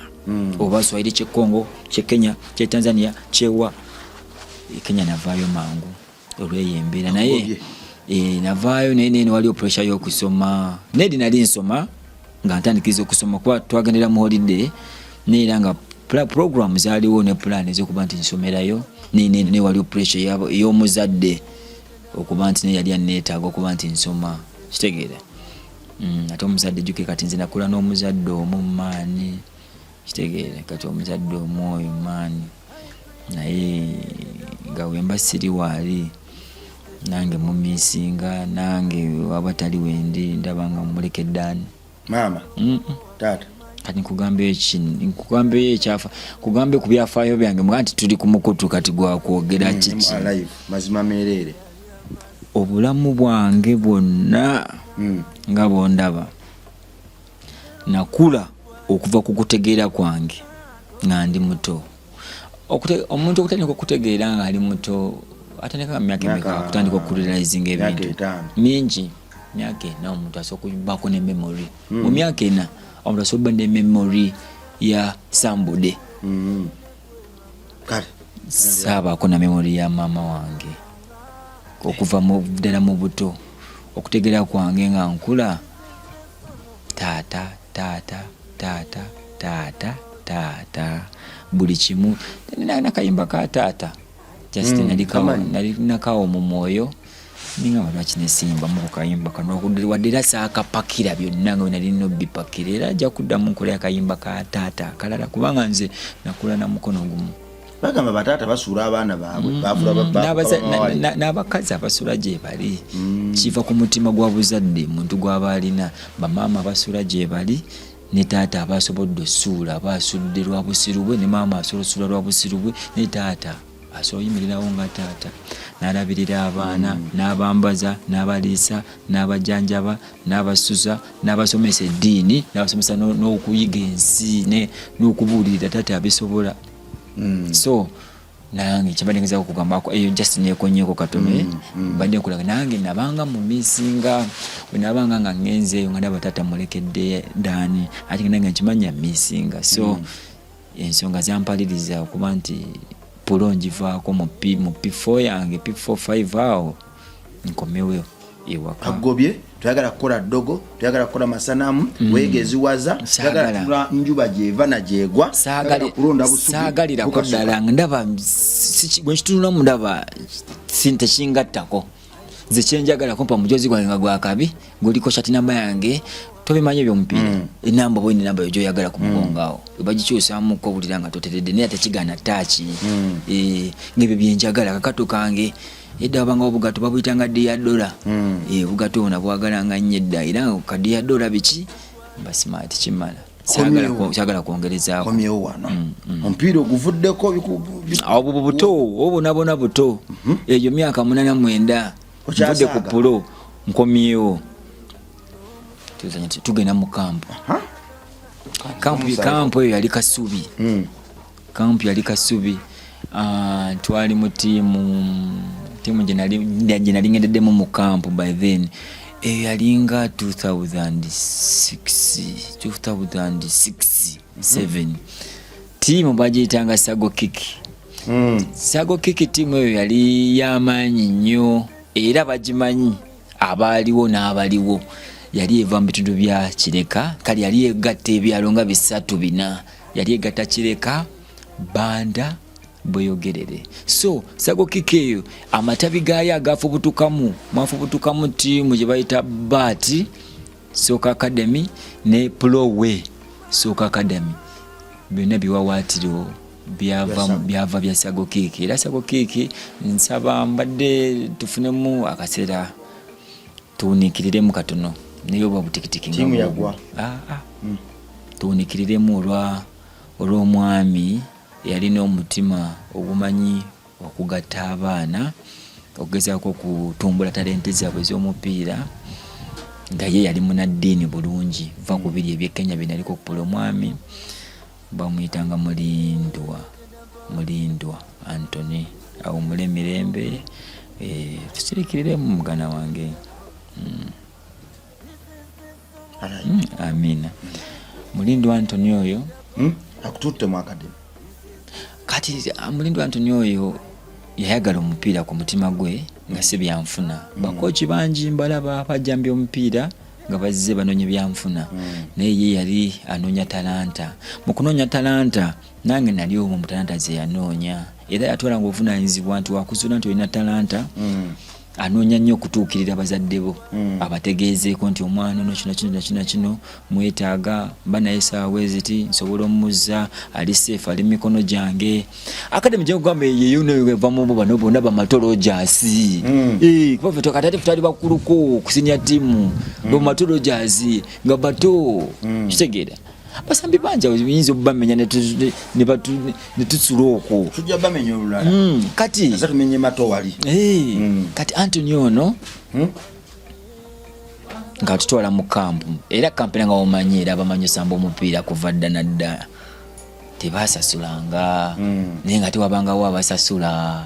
oba swahili kye Congo, kye Kenya, kye Tanzania, kyewa. E Kenya navaayo mangu olweyo embeera, naye Akugobye. Navaayo, naye nene waliwo pressure y'okusoma. Nedi nali nsoma nga ntandikiriza okusoma kuba twagendera mu holiday, naye era nga program zaaliwo ne plan ez'okuba nti nsomerayo, naye naye waliwo pressure ey'omuzadde okuba nti naye yali aneetaaga okuba nti nsoma, kitegeera? Ate omuzadde jjukire kati nze nakula n'omuzadde omu maani, kitegeere? Kati omuzadde omu oyo maani, naye nga wemba siri waali nange mumisinga, nange waba tali wendi ndaba nga mumulekedde ani? Maama? Taata? Kati nkugambeyo ki? Nkugambeyo ekyafa, nkugambe ku byafaayo byange muga nti tuli ku mukutu kati gwakwogera kiki? Alive, mazima meereere. Obulamu bwange bwonna nga bwondaba, nakula okuva ku kutegeera kwange nga ndi muto. Omuntu okutandika okutegeera nga ali muto atandika nga myaka emeka? Okutandika okurealizinga Myaka ebintu 5. Mingi, myaka 4 omuntu asobola okubaako ne memory. Mu myaka 4 omuntu asobola okuba ne memory ya somebody. Kale. Saabaako na memory ya maama wange okuva mu ddala mu buto. Okutegeera kwange nga nkula, taata, taata, taata, taata, taata, buli kimu. Nakayimba ka taata just kamanyi. Nali nakawo mu mwoyo, ninga lwaki nesimbamu ku kayimba kano, wadde era saakapakira byonna nga bwe nali nina obipakira, era ajja kuddamu nkole akayimba ka taata akalala, kubanga nze nakula na mukono gumu. Bagamba bataata basuula abaana baabwe, bafuula bamawale. N'abakazi abasula gye bali, kiva ku mutima gwa buzadde muntu gw'aba alina. Bamaama abasula gye bali, ne taata aba asobodde osuula, aba asudde lwa busiru bwe, ne maama asobola osuula lwa busiru bwe, ne taata asobola oyimirirawo nga taata n'alabirira abaana, n'abambaza, n'abaliisa, n'abajanjaba, n'abasuza, n'abasomesa eddiini, n'abasomesa n'okuyiga ensi n'okubuulirira. Taata abisobola. So Nange kyembadde ngezaako kugamba eyo just nekonyeko katono eh? Mbadde nkulaga nange nabanga mu misinga wenabanga nga ngenzeeyo nga ndaba taata mulekedde daani, ate nga nange nkimanya misinga so ensonga zampaliriza okuba nti pulo ngivaako mu P, mu P4 yange P45 awo nkomewo ewaka. Agobye toyagala kukola ddogo, toyagala kukola masanamu, weegeziwaza, toyagala Saagala. tula njuba gyeva na gyegwa, toyagala kulonda busubi Saagalirako bukasuka. ddala nga ndaba bwe nkitunulamu ndaba tekingattako. Nze kyenjagala kumpa mujozi gwange nga gwakabi guliko shati namba yange, tobimanyi ebyomupiira, enamba bweni namba yo gyoyagala ku mugongo awo bagikyusamuko owulira nga toteredde, naye tekigaana taaki. Ng'ebyo byenjagala kakato kange. Edda wabanga obugato babuyitanga diyadola. Obugato obwo nabwagalanga nnyo edda, era ka diyadola biki mba smart kimala. Komyewo. Saagala kwongerezaako. Komyewo wano, omupiira oguvuddeko Obwo buto, obwo nabona buto, egyo myaka 89. Okyasaaga? Nvudde ku pulo nkomyewo. Tuzanya tugenda mu kampu. Kampu eyo yali Kasubi. Kampu yali Kasubi. Twali mu tiimu gye nali ngendeddemu mu kampu. By then eyo yalinga 2006, 2006 7. Tiimu bagiyitanga Sago Kiki. Sago Kiki, tiimu eyo yali yamaanyi nnyo era bagimanyi abaaliwo n'abaliwo. Yali eva mu bitundu bya Kireka, kale yali egatta ebyalo nga bisatu bina, yali egatta Kireka, Banda, Bweyogerere. So Sago Kiki eyo amatabi gaayo agafubutukamu, mwafubutukamu ttiimu gye bayita Bat Soccer Academy ne Plowe Soccer Academy. Byonna biwawaatiro byava bya Sago Kiki. Era Sago Kiki nsaba mbadde tufunemu akaseera tuwuniikiriremu katono, naye oba butikitiki nga Ttiimu bw'obwo. yagwa. Tuwuniikiriremu olw'omwami eyalina omutima ogumanyi okugatta abaana, okugezaako okutumbula talente zaabwe ez'omupiira, nga ye yali munaddiini bulungi. Va ku biri eby'e Kenya bye naliko okupula. Omwami bamuyitanga Mulindwa, Mulindwa Antony, awummule emirembe. Tusirikiriremu muganda wange. Amiina. Mulindwa Antony oyo Akututte mu academy. Kati Mulindwa Antony oyo yayagala omupiira ku mutima gwe nga si byanfuna. Bakochi bangi mbalaba bajambya omupiira nga bazze banoonya byanfuna, naye ye yali anoonya talanta. Mu kunoonya talanta nange nali omwo mu talanta ze yanoonya, era yatwalanga obuvunaanyizibwa nti wakuzuula nti olina talanta, anoonya nnyo okutuukirira bazadde bo, abategeezeeko nti omwana ono kino kino kino kino mwetaaga, mba naye saawa bweziti nsobola omuzza, ali safe, ali mu mikono gyange. Academy gyekugamba eyo eva mu bano bonna bamatolojasi. Kuba ffe kati ate tutali bakuluko ku senior team, bamatolojasi nga bato, kitegeera basambi bangi awo yinza okubamenya ne tusula okwo. Tujja bamenya olulala. Kati asa tumenye mato wali. Kati Antony ono nga tutwala mu kampu, era kampu era nga omanyi, era abamanyi osamba omupiira kuva dda nadda tebasasulanga, naye nga tewabangawo abasasula.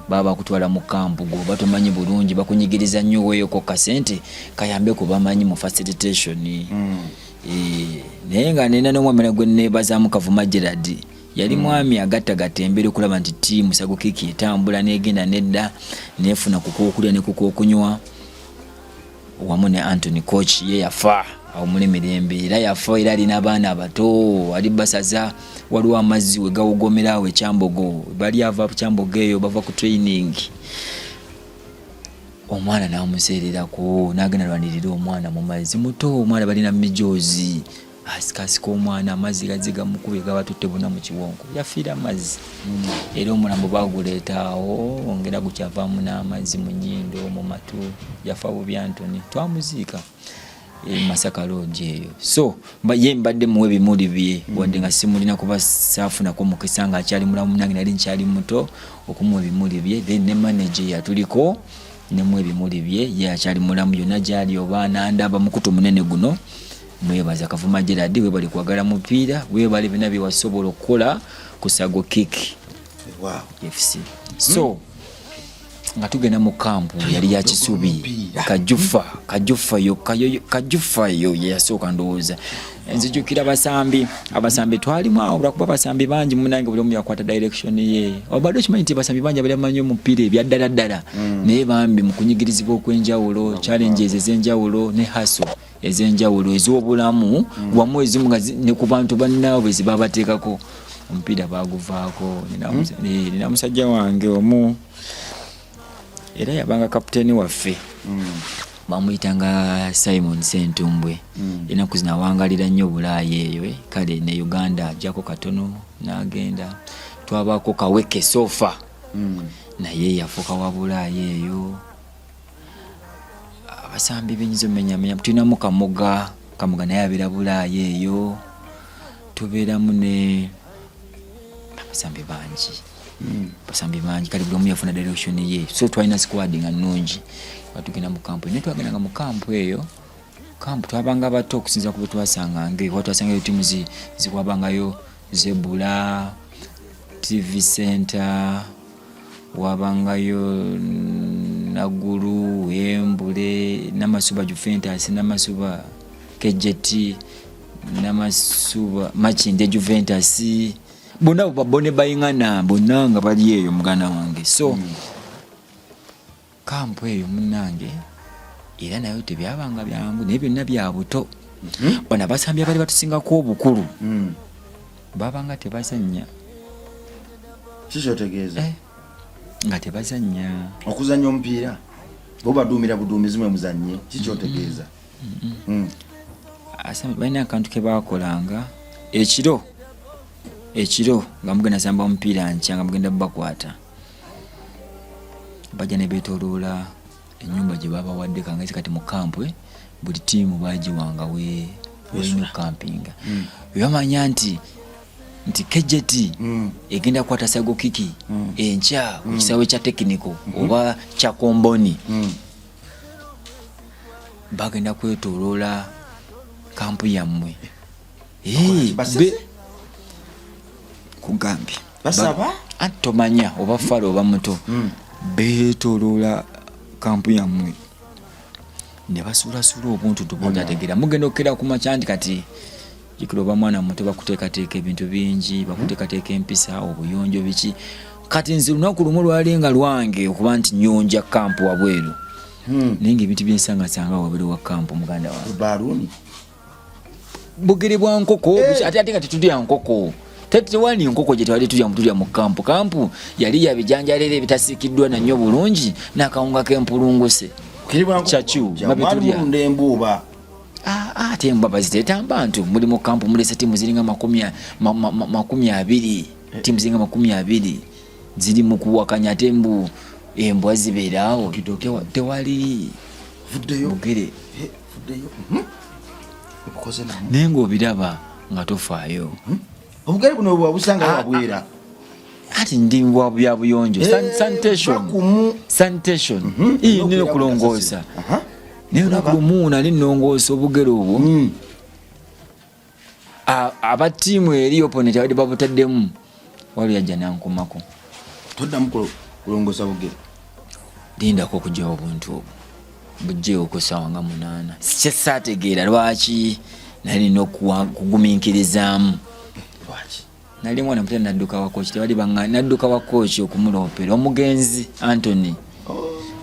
Baba bakutwala mu kampu gwoba tomanyi bulungi, bakunyigiriza nnyo, weeyoko kasente kayambe ku bamanyi mu facilitation. Naye nga nina n'omwami gwe neebazaamu, Kavuma Gerard, yali mwami agattagatta embeera okulaba nti ttiimu Sago Kiki etambula n'egenda nedda nefuna ku kwokulya ne ku kwokunywa, wamu ne Antony coach. Ye yafa awumule mirembe, era yafa era alina abaana abato, ali basaza. Waliwo amazzi we gawogomera awo ekyambogo, bali ava Kyambogo eyo bava ku training, omwana n'amuseererako n'agenda lwanirira omwana mu mazzi muto. Omwana balina mijoozi, asikasika omwana, amazzi gazze gamukubye, gabatutte bonna mu kiwonko, yafiira amazzi. Era omulambo baguleeta awo ongera gukyavaamu n'amazzi mu nnyindo, mu matu. Yafa bubi Antony, twamuziika e Masaka Lodge eyo. So ye mbadde muwa ebimuli bye, wadde nga simulina kuba saafunako mukisa nga akyali mulamu, nange nali nkyali muto okumuwa ebimuli bye. Then ne manager yatuliko nemu ebimuli bye, ye akyali mulamu yonna gyali oba nandaba mukutu munene guno, mwebaza. Kavuma Gerard, webale kwagala mupiira, webale byonna byewasobola okukola ku Sago Kiki. Wow. FC. So nga tugenda mu kampu yali ya Kisubi, Kajufa, Kajufa yo Kajufa yo yeyasooka ndowooza. Nzijukira abasambi twalimu awo lwakuba abasambi bangi munange buli omu yakwata direction ye. Obadde okimanyi nti abasambi bangi abali amanyi omupiira ebya ddala ddala, naye bambi mu kunyigirizibwa okw'enjawulo, challenges ez'enjawulo ne hustle ez'enjawulo ez'obulamu wamu ezimu nga ne ku bantu bannaabwe ze babateekako, omupiira baaguvaako. Nina musajja wange omu era yabanga kapiteeni waffe, bamuyitanga Simon Sentumbwe. Ennaku zino awangalira nnyo Bulaaya eyo, kale ne Uganda ajjako katono n'agenda. Twabaako Kaweke Sofa, naye yafuuka wa Bulaaya eyo. Abasambi benyinza omenyamenya, tulinamu Kamoga, Kamoga naye abeera Bulaaya eyo. Tubeeramu ne abasambi bangi, abasambi bangi, kale buli omu yafuna direction ye. So twalina squad nga nnungi nga tugenda mu kampu, naye twagendanga mu kampu eyo, kampu twabanga bato okusinza ku betwasanganga eyo, kuba twasangayo tiimu ziwabangayo Zebula, TV Center, wabangayo Naguru, Embule, Namasuba Juventus, Namasuba KJT, Namasuba Makindye Juventus, bonna bone bayingana bonna nga bali eyo muganda wange. So kampu eyo munnange era nayo tebyabanga byangu, naye byonna bya buto. Bano abasambi abali batusingako obukulu babanga tebazannya. Kikyotegeeza? Eh, nga tebazannya. Okuzannya omupiira bo baduumira buduumizi, mwe muzannye, kikyotegeeza? Balina akantu ke bakolanga ekiro, ekiro nga mugenda samba omupiira nkya, nga mugenda bakwata, bajja ne beetoloola ennyumba gye babawadde. Kangezi kati mu kampu, buli ttiimu bagiwanga we welina okukampinga. Bwe bamanya nti KJT egenda kukwata Sago Kiki enkya ku kisaawe kya Technical oba kya Komboni, bagenda kwetoloola kampu yammwe. Eh, Basese? Kugambye. Basaba? Anti tomanya oba fala oba muto. Beetoloola kampu yammwe ne basuulasuula obuntu tubotategeera. Mugenda okukera ku makya nti kati jukira oba mwana muto, bakuteekateeka ebintu bingi, bakuteekateeka empisa, obuyonjo, biki. Kati nze olunaku lumu lwali nga lwange okuba nti nyonja kampu wabweru, naye nga ebintu byensangasanga wabweru wa kampu, muganda wange, Baluuni. Bugere bwa nkoko. Ate nga tetulya nkoko. Tewali nkoko gye twali tulya tulya mu kampu. Kampu yali ya bijanjalo era ebitasiikiddwa nannyo bulungi n'akawunga k'empulunguse. Kyacu nga betulya. Mulunda embuuba. Ah, ah, ate embwa baziteeta abantu muli mu kampu, mulese tiimu ziringa 20, tiimu ziringa 20 ziri mu kuwakanya, ate mbu embwa zibeeraawo. Tewali Vuddeyo. bugere. Eh, vuddeyo. Obukoze namu. Naye ng'obiraba nga tofaayo. Obugere buno bwabusanga wabwera. Ati ndi bwa bya buyonjo. Sanitation. Bakumu. Sanitation. Ii, nina okulongoosa. Naye olunaku lumu nali nnongoosa obugere obwo, aba ttiimu eri opponent abadde babutaddemu waliwo yajja nankomako. Toddamu kulongoosa bugere. Lindako okugyawo obuntu obwo, bugyewo ku ssaawa nga 8. Kyesaategeera lwaki nali nina okugumiikirizaamu. Lwaki? Nali mwana muto, nadduka wa kooki, tebali baŋŋa, nadduka wa kooki okumuloopera, omugenzi Antony.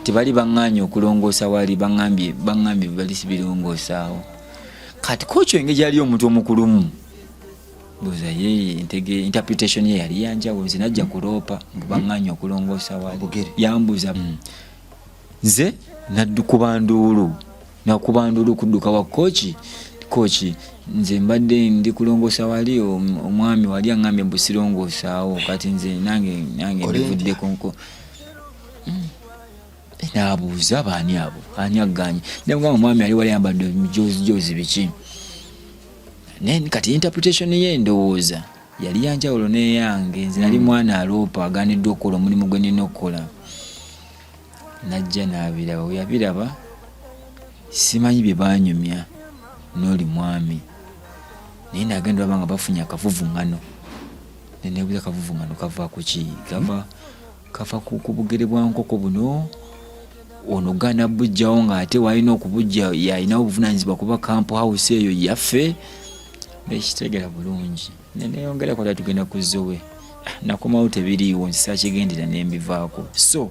Tebali baŋŋaanye okulongoosa wali, baŋŋambye bali sibirongosaawo. Kati kooki engeri gyali omuntu omukulumu, ndowooza ye ntege interpretation ye yali yanjawulo. Nze najja kuloopa mbu baŋŋaanye okulongoosa wali. Obugere. Yambuuza. Nze naddukuba nduulu, nakuba nduulu kudduka wa kooki. Kooki, nze mbadde ndi kulongoosa wali, omwami wali aŋŋambye mbu sirongoosaawo, kati nze nange Kole ntya? mbivuddeko nko. N'abuuza baani abo, ani aganye? Nemugamba omwami ali wali ayambadde jozi biki. Naye kati interpretation ye ndowooza yali yanjawulo n'eyange. Nze nali mwana aloopa aganiddwa okukola omulimu gwe nina okukola. Najja n'abiraba, bwe yabiraba simanyi bye baanyumya n'oli mwami, naye nagenda olaba nga bafunye akavuvuŋŋano. Nenebuuza kavuvungano kava kuki? Kava kava ku bugere bwa nkoko buno, ono gaana bujjawo ng'ate walina okubujja yalinawo obuvunanyizibwa kuba camp house eyo yaffe. Nekitegera bulungi neneyongerako ta tugenda ku zowe, nakomawo tebiriiwo, nti sakigendera nembivaako. So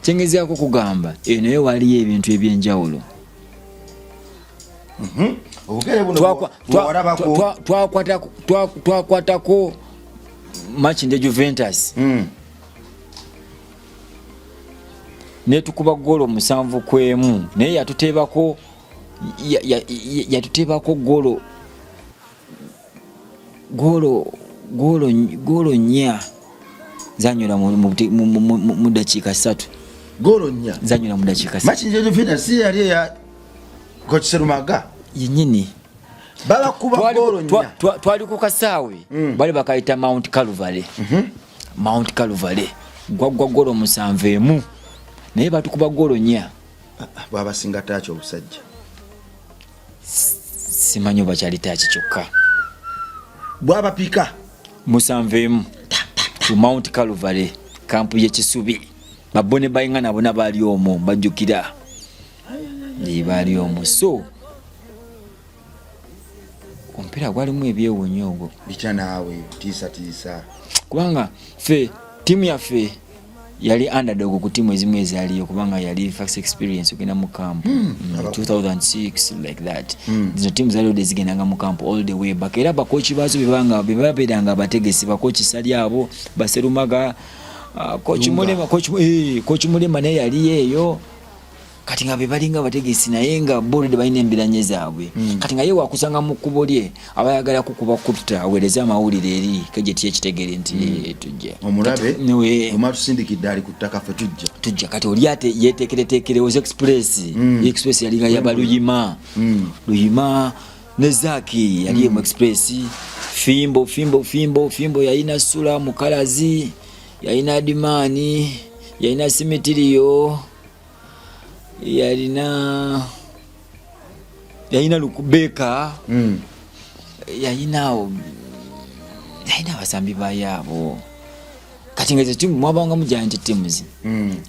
kyengezaako okugamba eyo naye waliyo ebintu ebyenjawulo. Obugere buno bwewalabako. Twakwatako Makindye Juventus netukuba golo 7-1, naye yatuteebako yatuteebako golo golo golo golo 4 zanyula mu dakiika 3. Golo 4 zanyula mu dakiika 3. Makindye Juventus si yali eya Coach Serumaga yennyini? Babakuba golo 4. Twali ku kasaawe bali bakayita Mount Calvary. Mount Calvary gwaggwa golo 7-1, naye batukuba golo 4. Bwabasinga taaki obusajja. Simanyi oba kyali taaki kyokka. Bwabapika. 7-1 ku Mount Calvary, kampu y'ekisubi. Babone bayinga nabona baali omwo, bajjukira baali omwo. So omupiira gwalimu ebyewuunyo ogwo. Bitya naawe, tiisatiisa. Kubanga ffe ttiimu yaffe yali underdog ku ttiimu ezimu ezaaliyo, kubanga yali first experience ogenda mu camp 2006 like that. Zino ttiimu zaali zigendanga mu camp all the way back, era bakochi baazo bebanga bebabeeranga abategesi, bakochi sali abo baserumaga, coach Mulema, coach Mulema naye yali eyo. Kati nga bebalinga abategesi, naye nga bolede balina embiranye zaabwe. Kati nga ye wakusanga mu kkubo lye abayagala kukuba kutta, aweereze amawulire eri kejeti ekitegere nti tujja. Omulabe omatusindikidde ali ku ttaka, ffe tujja. Tujja. Kati oli ate yeteekereteekere oz Express. Express yalinga yaba Luyima. Luyima ne Zaki yali mu Express. Fimbo, Fimbo, Fimbo, Fimbo yalina Sula Mukalazi, yalina Dimaani, yalina Simitiriyo, yalina Lukubeka. Yalina abasambi bayaabo. Kati nga ezo timu mwabangamu giant teams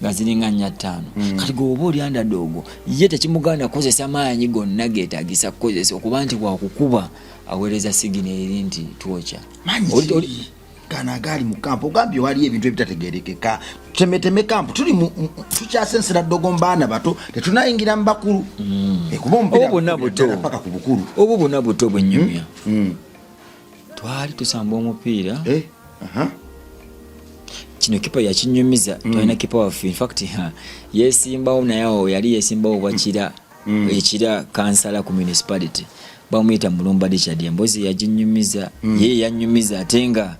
nga ziringa 4, 5. Kati gwe oba oli underdog, ye tekimugaana kukozesa maanyi gonna geetagisa kukozesa okuba nti wakukuba, aweereza signal eri nti twokya. Maanyi ki? Gano agaali mu kampu, ogambye waliyo ebintu ebitategerekeka. Temeteme kampu tuli tukyasensera ddogo mu baana bato, tetunayingira mu bakulu. Kuba omupiira Obwo bwonna buto. ddala paka ku bukulu. Obwo bwonna buto bwennyumya. Twali tusamba omupiira. Kino kipa yakinyumiza. Twalina kipa waffe, infact yesimbawo, naye awo yali yesimbawo bwakira ekira kansala ku municipality, bamuyita Mulumba Richard. Embozi yaginyumiza, ye yanyumiza, ate nga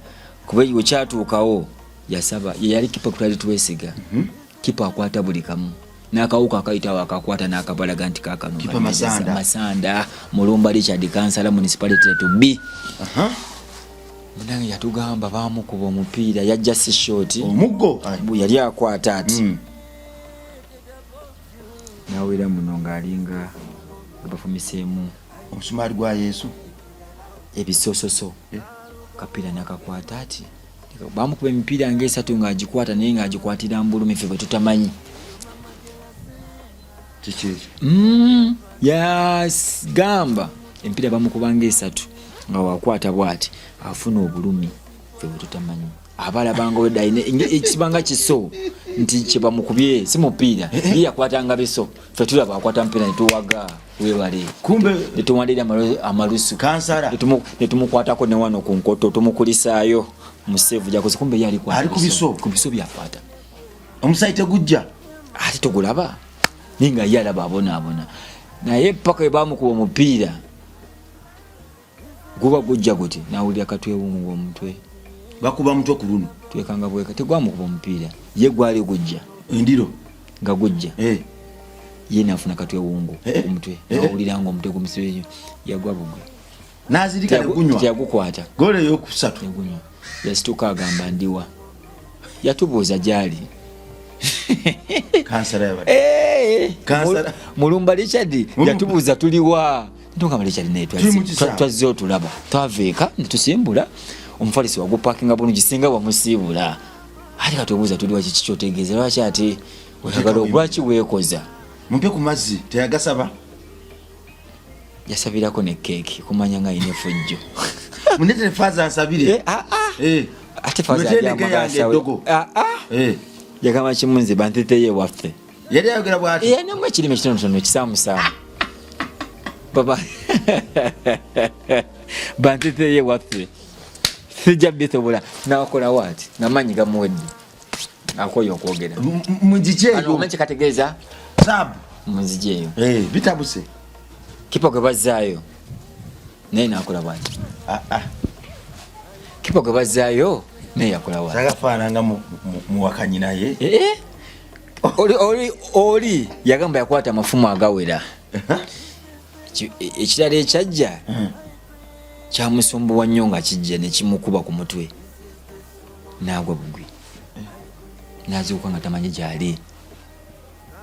kuba wekyatuukawo yasaba ye yali kipa kutwali twesiga. Kipa akwata buli kamu n'akawuka akayitawo akakwata n'akabalaga nti kakano. Kipa Masanda. Masanda Mulumba Richard, kansala municipality to b. Munange yatugamba bamukuba omupiira, yajja si shoti. Omuggo. Yali akwata ati nawera muno ng'alinga bafumiseemu omusumaali gwa Yesu. Ebisososo. Kapiira nakakwata ati, bamukuba emipiira ngaesatu ng'agikwata, naye ng'agikwatira mbulumi, ffe bwe tutamanyi. Kiki ekyo? Yagamba emipiira bamukuba ngaesatu nga wakwata bwati afuna obulumi, ffe bwe tutamanyi. Abalabanga wedda ekibanga kiso nti kyebamukubye si mupiira, ye yakwatanga biso, ffe tulaba akwata mupiira netuwaga webale. Kumbe netuwandira amalusu. Kansala. Netumukwatako ne wano ku nkoto, tumukulisaayo musevu jakoze, kumbe ye ali Ali ku biso. Ku biso byakwata. Omusayi tegujja. Ate togulaba, naye nga ye alaba abonaabona, naye paka we bamukuba omupiira guba gujja guti nawulira katwewungu omutwe. Bakuba mutwe ku luno. Twekanga bweka tegwamukuba omupiira, ye gwali gujja. Endiro. Nga gujja ye nafuna katwewungu ku mutwe, nawulira nga omutwe gumusibe, yagwa bugwe. Nazirika negunywa. Teyagukwata. Golo eyokusatu. Negunywa, yasituka agamba ndiwa, yatubuuza gyali. Kansala yabadde. Kansala. Mulumba Richard. Yatubuuza tuliwa, ntugamba Richard naye Tuli mu kisaawe. Twazze otulaba, twava eka netusimbula. Omufalisi wagupakinga bulungi singa wamusiibula. Ate kati obuuza tuli waki, kikyotegeeza lwaki ate oyagala, lwaki weekoza? Mumpe ku mazzi, teyagasaba. Yasabirako ne keeki kumanya nga alina efujjo. Munetere faaza ansabire. Eh, ah, ah. Eh. Ate faaza Muletere yali endege yange amugasa we. eddogo. Ah, ah. Eh. Yagamba kimu, nze banteteyo ewaffe. Yali ayogera bwati. Yanamu ekirimi ekitonotono ekisaamusaamu, baba banteteyo ewaffe, sijja bisobola. Nakola waati ngamaanyi gamuwedde, akoye okwogera. Munzije eyo. Omanyi kyekategeeza? Sub. Munzije eyo. Eh, bitabuse. Kipa gwe bazzaayo naye nakola bwati. Ah, ah. Kipa gwe bazzaayo naye yakola bwati. Sagafaananga muwakanyi naye. Eh, eh. Oli, oli, oli yagamba yakwata amafumu agawera. Ekirala ekyajja kyamusumbuwa nnyo nga kijja nekimukuba ku mutwe n'agwa bugwi, n'azuuka nga tamanyi gyali,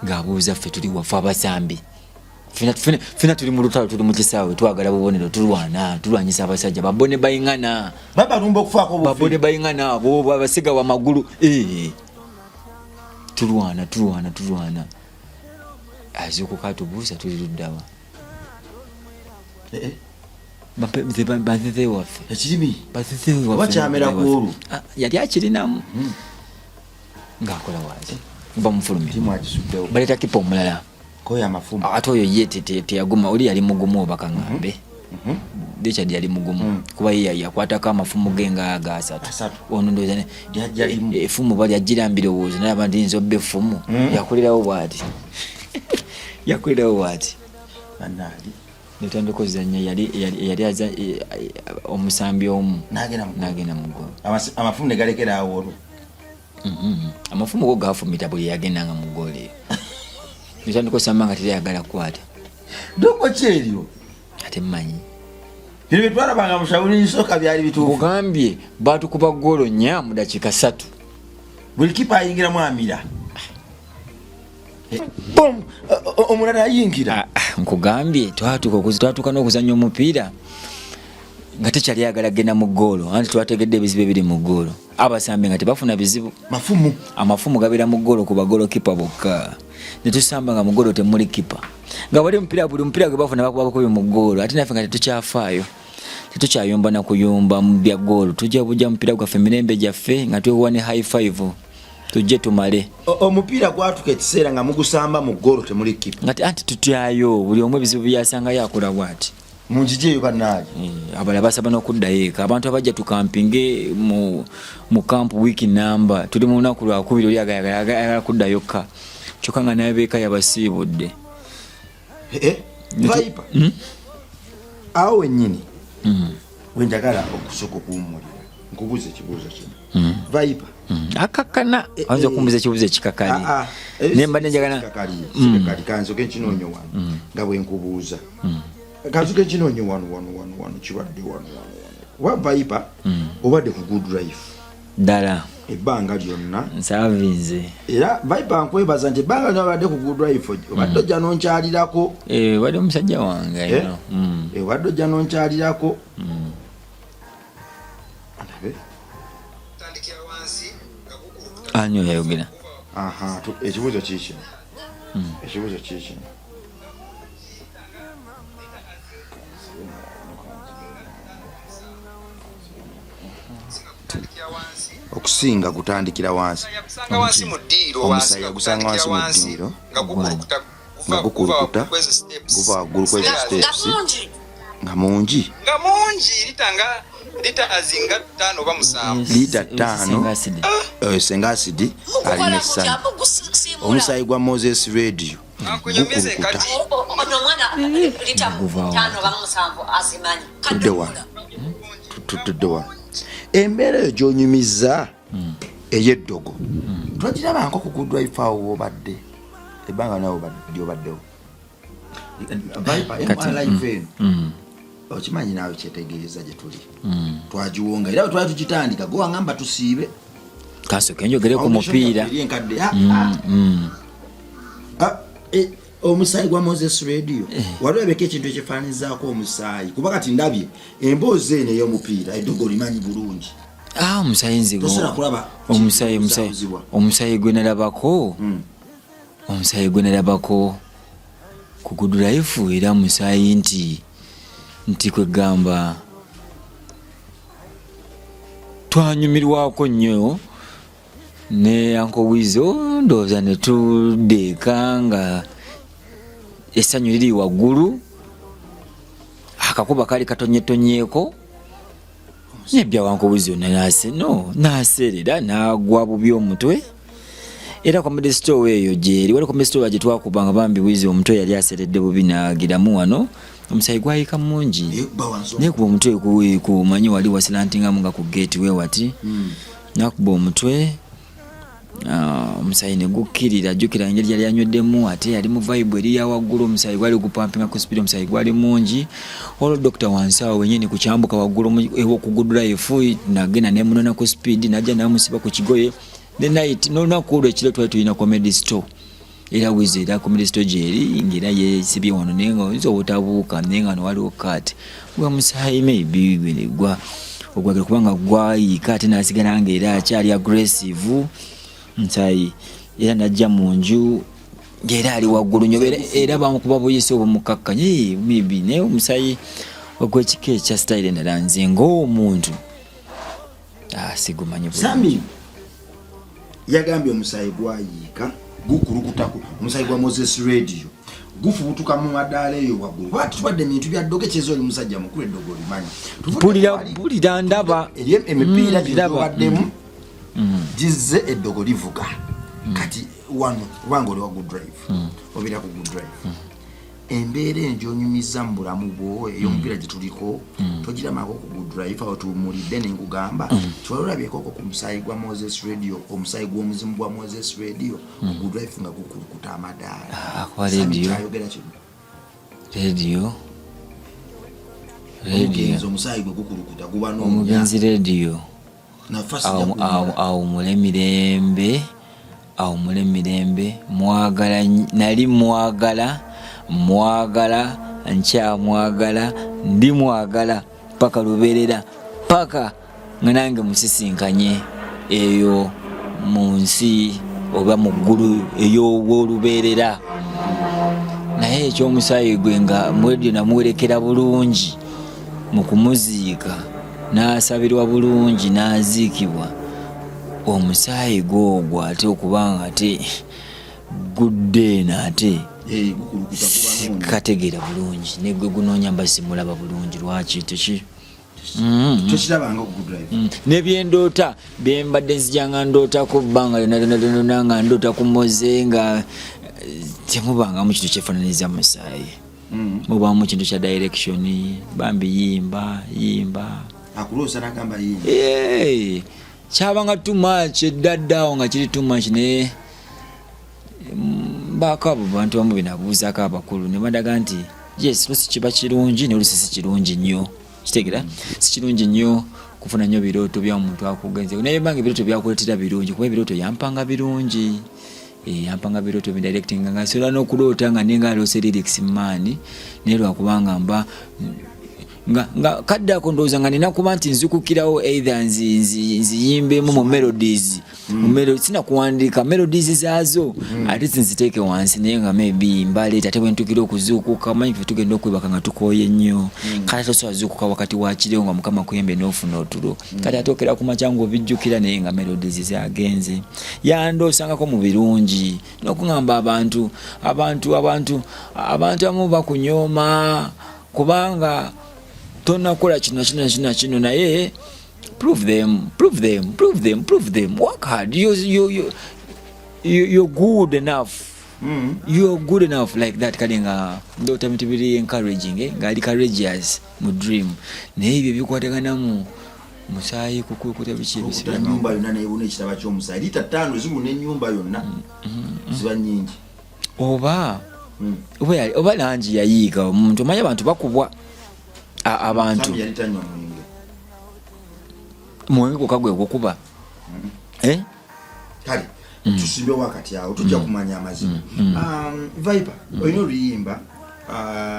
ng'abuuza ffe tuli wafe abasambi. Fena tuli mu lutalo, tuli mu kisaawe, twagala bubonero, tulwana, tulwanyisa abasajja babone bayingana. Babalumba okufaako bufi. Babone bayingana abo abasiga wamagulu. Eh. Tulwana, tulwana, tulwana, azuukuka atubuuza tuli luddawa. Eh, eh. Banzeze waffe. Ekirimi. Banzeze waffe. Oba kyamera ku olwo? Ah, yali akirinamu ng'akola waaki, bamufulumya. Tiimu agisuddewo. Baleeta kipa omulala. Koyo amafumu. Ate oyo ye teyaguma, oli yali mugumu, oba kaŋŋambe Richard yali mugumu kuba ye yakwatako amafumu ge nga aga asatu. Asatu. Ono ndowooza Lyajja limu. Effumu bali ajjira mbirowoozo, naye abantu yinza obba effumu. Yakolerawo bwati, yakolerawo bwati. Bannange. Netandika ozanya, yali aza omusambi omu. N'agenda mu ggolo. N'agenda mu ggolo. Amafumu ne galekera awo olwo. Amafumu go gafumita buli yagendanga mu ggolo eyo. Netandika osamba nga teriyagala kukwata. Ddogo ki eryo? Ate mmanyi. Bino bye twalabanga mu Shaolin Soccer byali bituufu. Nkugambye baatukuba ggoolo 4 mu dakiika 3. Buli kipa ayingiramu amira. Bom, omulala ayingira. Ah, ah, nkugambye twatuuka n'okuzannya omupiira nga tekyali ayagala kugenda mu ggoolo, anti twategedde ebizibu ebiri mu ggoolo, abasambi nga tebafuna bizibu. Mafumu. Amafumu gabeera mu ggoolo ku bagolo kipa bokka, ne tusamba nga mu ggoolo temuli kipa, nga bali omupiira, buli mupiira gwe bafuna bakuba bukubi mu ggoolo, ate naffe nga tetukyafaayo, tetukyayomba na kuyomba mu bya ggoolo, tujja bujja mupiira gwaffe mirembe gyaffe nga twewa ne high five, tujje tumale. Omupiira gwatuka ekiseera nga mugusamba mu ggoolo temuli kipa. Nga anti tutyayo, buli omu ebizibu byasangayo akola bwati. Mu njiji eyo bannaaye. Eh, abalala basaba n'okuddayo eka, abantu abajja tukampinge mu kampu wiiki namba, tuli mu lunaku lwakubiri, oli ayagala kuddayo kka, kyokka nga naye beeka yabasiibudde. Eh, eh, Viper. Awo wennyini wenjagala okusooka okuwummulira, nkubuuza ekibuuzo kino. Viper. Akakkana ayinza okumbuza ekibuuzo ekikakali. Ah, ah. Naye mbadde njagala Kikakali, sikakali. Kansoke nkinoonye wano nga bwe nkubuuza. Kansoke nkinoonye wano wano wano wano, kibadde wano wano wano. Kuba Viper obadde ku Good Life ddala ebbanga lyonna. Nsaavinze. Era Viper nkwebaza nti ebbanga lyonna obadde ku Good Life, obadde ojja n'onkyalirako. Eh, wadde omusajja wange. Eh? Ayino. Eh, obadde ojja n'onkyalirako. Ndabe. Ani oyo ayogera? Aha, ekibuuzo kiikino. Ekibuuzo kiikino. Okusinga gutandikira wansi. Gusanga wansi mu ddiiro. Omusaayi agusanga wansi mu ddiiro. Nga gukulukuta. Nga gukulukuta guva waggulu kwezo steps. Nga mungi. Nga mungi, lita nga lita azinga 5 oba 7. Lita 5. Senga acid. Senga acid alina essanyu. Omusaayi gwa Moses Radio Ankunyumize. gukulukutta. Kati ono omwana lita Guvaawo. 5 oba 7 azimanyi. Tudde wano. Tudde wano, embeera eyo gyonyumiza ey'eddogo twagirabanko ku Good Life awo wobadde ebbanga nawe lyobaddewo. Kati, Life eno okimanyi naawe kyetegeeza gye tuli, twagiwonga era bwe twali tugitandika gwe wangamba tusiibe. Kasooke njogere ku mupiira. Eri enkadde. Ah, ah. Ah, eh, Omusaayi gwa Moses Radio eh. Wali olabeko ekintu ekifaananizaako omusaayi? Kuba kati ndabye emboozi eno ey'omupiira, eddogo olimanyi bulungi. Ah, omusaayi nze omusaayi omusaayi gwe nalabako hmm. Omusaayi gwe nalabako ku Good Life era musaayi nti kwegamba twanyumirwako nnyo ne Uncle Weasel, ndowooza ne tudda eka nga essanyu liri waggulu, akakuba kali katonyetonyeeko nebya Uncle Weasel nase no naseerera nagwa bubi omutwe. Era comedy store eyo gyeri, wali comedy store gye twakubanga, bambi Weasel omutwe yali aseredde bubi nagiramu wano, omusayi gwayika mungi naye kuba omutwe kumanyi wali wasilantingamu nga ku gate we wati hmm. Nakuba omutwe, ah, omusayi ne gukkirira. Jjukira engeri yali anyweddemu, ate yali mu vibe eri ya waggulu, omusayi gwali gupampinga ku speed, omusayi gwali mungi. Olwo dokita wansi awo wenyini ku kyambuka waggulu ewoku Good Life nagenda nemunona ku speed, najja namusiba ku kigoye ne night. N'olunaku olwo ekiro twali tulina comedy store, era wizi era comedy store gyeri ngaera yesibye wano, naye nga oyinza obutabuuka, naye nga nowaliwo kat gwa musaayi maybe gwa ogwagala kubanga gwayiika, ate nasigala nga era akyali aggressive musaayi, era najja mu nju ngaera ali waggulu nyo, era bamukuba buyisi obumukakkanye maybe, naye omusaayi ogwekika ekya style endala nze ngaomuntu ah, sigumanyi. Sami yagambye omusaayi gwayiika gukulukutako, omusaayi gwa Moses Radio gufubutuka mu madaala eyo waggulu, kuba tubadde ebintu bya ddogo ekyeza, oli musajja mukulu, eddogo olimanyi. Mpulira ndaba. Emipiira gyobaddemu mm. gizze eddogo livuga mm. Kati wano kubanga oli wa Good Drive, obeera ku Good Drive, embeera eno gyonyumiza mu bulamu bwo ey'omupiira gye tuliko togiramako ku Good Drive awo tuwumulidde nenkugamba tiwali olabyeko okwo ku musaayi gwa Moses Radio, omusaayi gw'omuzimu gwa Moses Radio ku Good Drive nga gukulukuta amadaala? Ah, kuba radio. Kyayogera kino. Radio. Omugenzi omusaayi gwe gukulukuta guba n'omugenzi Radio awumule mirembe, awumule mirembe. Mwagala, nali mwagala, mwagala, nkyamwagala, ndi mwagala paka lubeerera, paka nga nange musisinkanye eyo mu nsi oba mu ggulu ey'obwolubeerera. Naye ekyomusaayi gwe nga mwedio namuwerekera bulungi mu kumuziika, n'asabirwa bulungi n'aziikibwa, omusaayi gwogwo ate okuba nga ate gudde eno ate eh, sikategeera bulungi, negwe gunoonya mba simulaba bulungi lwaki teki Tokirabanga ku Good Drive? Nebyendoota byembadde nzijanga ndootako bbanga lyonna lyonna lyonna nga ndoota ku Moze nga eh, temubangamu kintu kyefananiza musaayi. Mubaamu kintu kya direction, bambi yimba yimba. Akuloosa nagamba yimba. Eh, kyabanga too much eddadda awo nga kiri too much, naye mbaako abo bantu bamu benabuuzaako abakulu ne bandaga nti yes, lusi kiba kirungi naye olusi si kirungi nnyo, kitegeera si kirungi nnyo kufuna nnyo birooto bya muntu akugenze, naye banga ebirooto byakuleetera birungi, kuba ebirooto yampanga birungi. Eh, yampanga birooto bindirectinga nga nsobola n'okuloota nga ninga aloose lyrics maani, naye lwakubanga mba nga nga kadde ako ndowooza nga nina kuba nti nzukukirawo either nziyimbemu mu melodies, mu melodies sina kuwandiika melodies zaazo, ate nziteeke wansi, naye nga maybe mbaleeta ate bwentukira okuzuukuka. Manyi ffe tugenda okwebaka nga tukooye nnyo, kale tosobola zuukuka wakati wa kiro nga Mukama kuyambe n'ofuna otulo, kati ate okera ku makya ng'obijjukira, naye nga melodies zagenze. Yandoosangako mu birungi n'okungamba abantu abantu abantu abantu abamu bakunyooma kubanga tonakola kino kino kino kino, naye prove them, prove them, prove them, prove them, work hard, you're good enough. You're good enough like that. Kale nga ndoota bintu biri encouraging, eh? Nga ali courageous mu dream, naye ebyo bikwatagana mu musaayi kukulukuta biki. Okuta ennyumba yonna nebuna ekitaba ky'omusaayi lita 5 zibuna ennyumba yonna, ziba nnyingi. Oba oba langi yayiiga omuntu, omanyi abantu bakubwa abantu. Sami yali tanywa mwenge. Mwenge gwokka gwe gukuba. Eh? Kale. Tusimbe wakati awo, tujja kumanya amazima. Viper, olina oluyimba,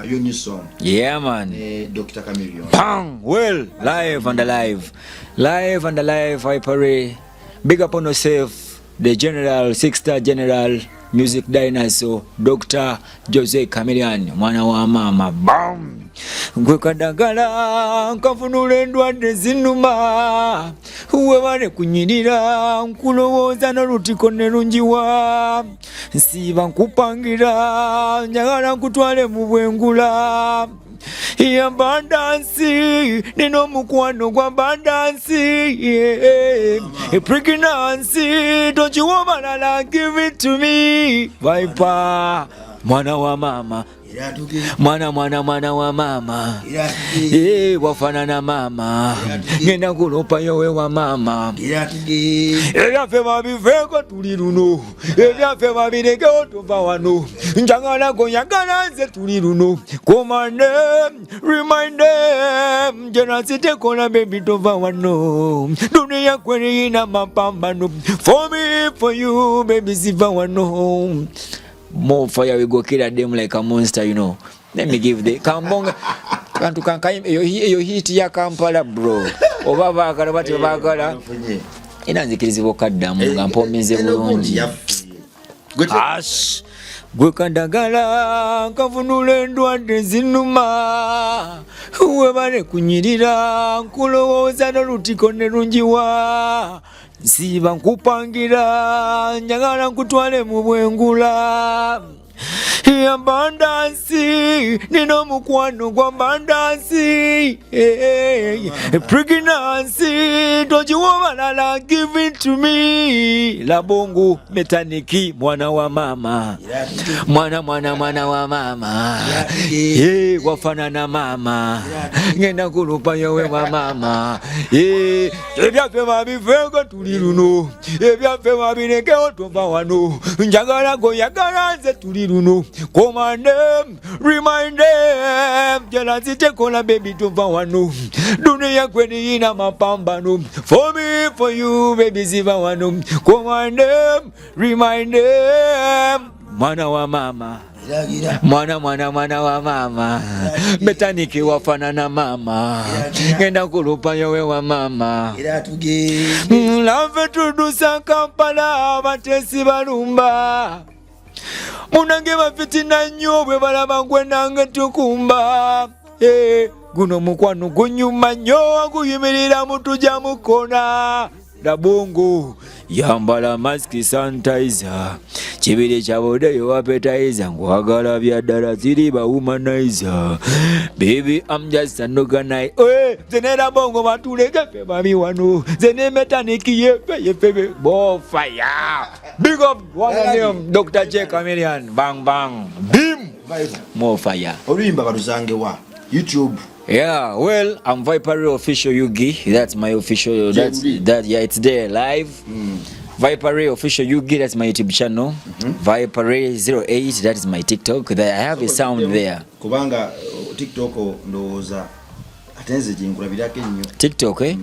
your new song? Yeah, man. Ne Dr Chameleone. Bang! Well, live and alive. Live and alive, Viper Ray. Big up on yourself, the general, six star general, music dinosaur, Dr. Jose Chameleone, mwana wa mama. Bam! Gwe kadagala nkafunula endwadde zinuma, webale kunyirira, nkulowooza n'olutiko ne lungiwa, nsiiba nkupangira, njagala nkutwale mu bwengula. Abundance, nina omukwano gwa abundance, yeah. Pregnancy tokiwa balala, give it to me. Viper, mwana wa mama. Mwana, mwana, mwana wa mama. Eh, wafanana mama, ngenda kulopayo we wa mama. Ebyaffe babiveko, tuli luno. Ebyaffe babirekewo, tuva wano. Njagala goyagala nze, tuli luno. Komande remind them jenasitekola, baby, tova wano. Dunia kweli ina mapambano, for me, for you, baby, siva wano. More fire, we go kill them like a monster. Let me give the kambonga kantu kankayi eyo hit ya Kampala, bro. Oba baagala oba tebaagala, era nzikirizibwa okaddamu nga mpominze bulungi. Ash, gwe kandagala nkafunula endwadde zinuma, webale kunyirira, nkulowooza n'olutiko ne lungiwa, nsiiba nkupangira, njagala nkutwale mu bwengula. Abundance, nina omukwano gwa abundance. Pregnancy tokiwa balala, give it to me. Labongo metaniki, mwana wa mama, mwana, mwana, mwana wa mama. Eh, wafanana mama, ngenda kulupayo we wa mama. Eh, ebyaffe babiveko, tuli luno. Ebyaffe babirekewo, tova wano. Njagala goyagala nze, tuli luno. Command them, remind them jelasitekola, baby, tova wano. Dunia kweli ina mapambano, for me, for you, baby, siva wano. Command them, remind them, mwana wa mama, mwana, mwana, mwana wa mama. Metaniki, wafanana mama, ngenda kulupayo we wa mama. Love tudusa Kampala, abatesi balumba munange, bafitina nnyo bwe balaba gwe nange tukumba. Eh, guno mukwano gunyuma nnyo, aguyimirira mutuja mukona. Labongo, yambala mask, sanitizer, kibiri kyabodeyo, appetizer, nkwagala bya ddala, ziri ba womanizer. Baby, I'm just an organizer. Eh, nze ne Labongo batuleke ffe babi wano, nze ne metaniki yefe yefe bo fire. Big up one and name Dr. J Chameleon. Bang bang beam, more fire. Oluyimba baluzange wa YouTube? Yeah, well, I'm Viper Official Yugi. That's my official. That's that. Yeah, it's there live. Viper Ray Official Yugi. That's my YouTube channel. Viper Ray 08. That is my TikTok. There, I have a sound there. Kubanga TikTok ndowooza ate nze gyenkulabirako ennyo. TikTok, eh?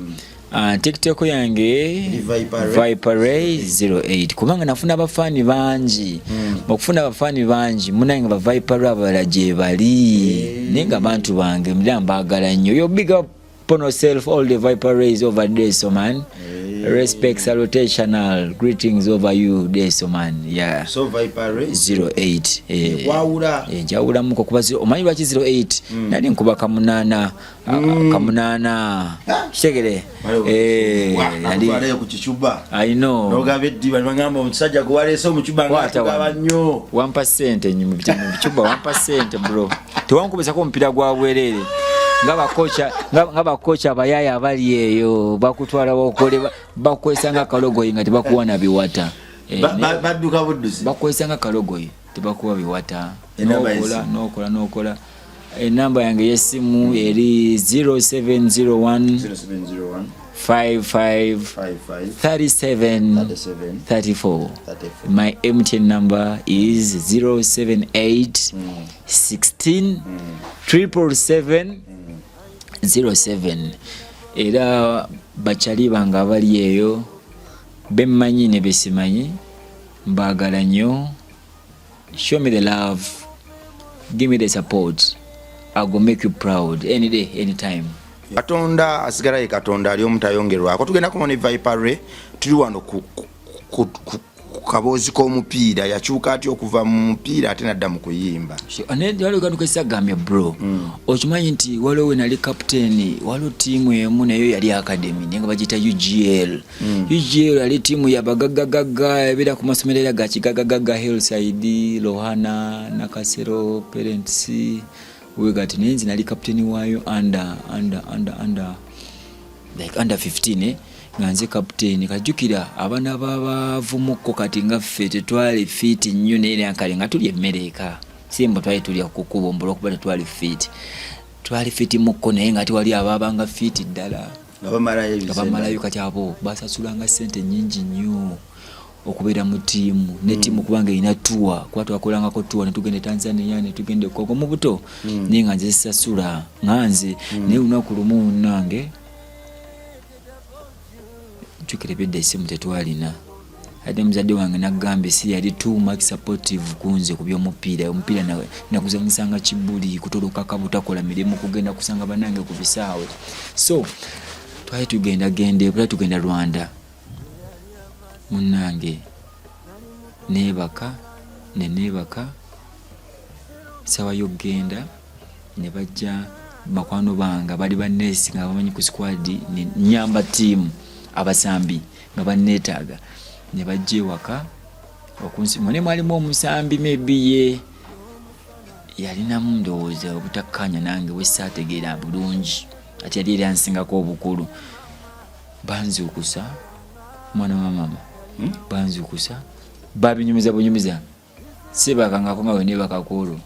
TikTok yange Viper Ray. Viper Ray 08, kubanga nafuna abafaani bangi. Okufuna abafaani bangi munange, ba Viper Ray abalala gye bali, naye nga bantu bange mira mbaagala nnyo. Yo, big up upon yourself, all the Viper Rays over there. So man, respect, salutational greetings over you there. So man, yeah. So Viper Ray 08, eh. Wawula. Eh, njawulamuko kuba omanyi lwaki 08? Nali nkuba kamunaana, kamunaana kitegere. Eh, Atwaleyo ku kicuba. I know. Nogaba eddiba nibagamba omusajja gwe waleese omucuba nga Kwata atugaba wano. nnyo. Wampa sente mu bicuba, wampa sente bro, tewankubisako omupiira gwa bwereere nga bakocha abayaaya abali eyo bakutwala bakole bakwesa nga kalogoyi nga tebakuwa na biwata. Eh, Badduka buddusi. Bakwesa nga kalogoyi, tebakuwa biwata. Enamba nokola y'essimu. Nokola nokola. Enamba yange y'essimu eri 0701 0701 55 55 37 37 34. 34. My MTN number is 078 16 777 07. Era bakyali bange abali eyo bemmanyi ne besimanyi. Mbagala nnyo. Show me the love, give me the support, I go make you proud any day, anytime. Katonda asigala ye Katonda, ali omutayongerwako. Tugenda kuma ne Viper Ray, tuli wano ku, ku, ku, ku, ku kaboozi k'omupiira. Yakyuka atya okuva mu mupiira ate nadda mu kuyimba? Waliwo kantu kesagambye bro. Okimanyi nti waliwo we nali captain, waliwo tiimu emu nayo yali academy, naye nga bagiyita UGL. UGL yali tiimu yabagaggagagga, ebeera ku masomero era ga kigagagagga, Hillside, Lohana, Nakasero, Parents wegati. Naye nze nali captain waayo under like under 15, eh? Nga nze captain. Kajjukira abaana babavumukko kati nga ffe tetwali fit nnyo, naye era kale nga tulya emmere eka, simba twali tulya kukubo mbula okuba tetwali fit, twali fit mukko, naye nga tewali abaabanga fit ddala. Nga bamalayo nga ebiseera. Bamalayo. Kati abo basasulanga sente nyingi nnyo okubeera mu tiimu ne tiimu, kubanga erina tour, kuba twakolangako tour netugenda e Tanzania, netugenda e Congo mu buto, naye nga nze sisasula nga nze. Naye olunaku lumu nange jjukira ebyedda, essimu tetwalina, ate muzadde wange nagambye si yali too much supportive kunze ku by'omupiira. Omupiira naguzanyisanga kibuli, kutolokaka, butakola mirimu, kugenda kusanga bannange ku bisaawe. So twali tugenda genda, twali tugenda Rwanda. Munnange neebaka neneebaka, sawa y'okugenda ne bajja bakwano bange bali banesi nga bamanyi ku squad ne nyamba tiimu, abasambi nga banneetaaga, ne bajja ewaka okunsima. Naye mwalimu omusambi, maybe ye yalinamu ndowooza obutakkaanya nange bwesaategeera bulungi, ate yali era ansingako obukulu. Banzuukusa, mwana wa mama, Banzuukusa, babinyumiza bunyumiza, sebakangako nga wenebaka kwolwo,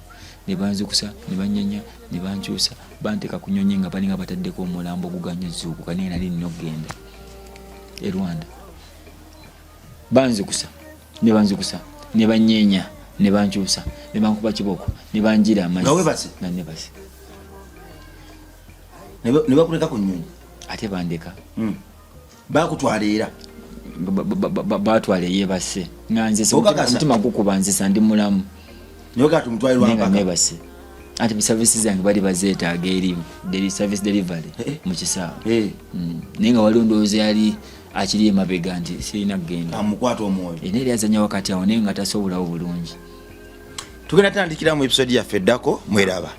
ne banzukusa, ne banyenya, ne bankyusa, banteeka ku nyonyi nga balinga bataddeko omulambo oguganya ozuukuka, naye nali nina okugenda e Rwanda. Banzukusa, ne banzukusa, ne banyenya, ne bankyusa, ne bankuba kiboko, ne banjira amazzi. Nga weebase? Nga nebase. Ne bakuleka ku nnyonyi? Ate bandeka. Bakutwala era? Batwala eyebase nga nze Okakasa? Omutima gukuba, nzisa ndi mulamu. Naye kati mutwale naye nga lwampaka. Nebase, anti service zange bali bazeetaaga eri service delivery mu kisaawe. Naye nga waliwo ndowooza yali akiri emabega nti sirina kugenda. Amukwata omwoyo. Era eri azanya wakati awo, naye nga tasobolawo bulungi. Tugenda tandikira mu episode yaffe eddako. Mweraba.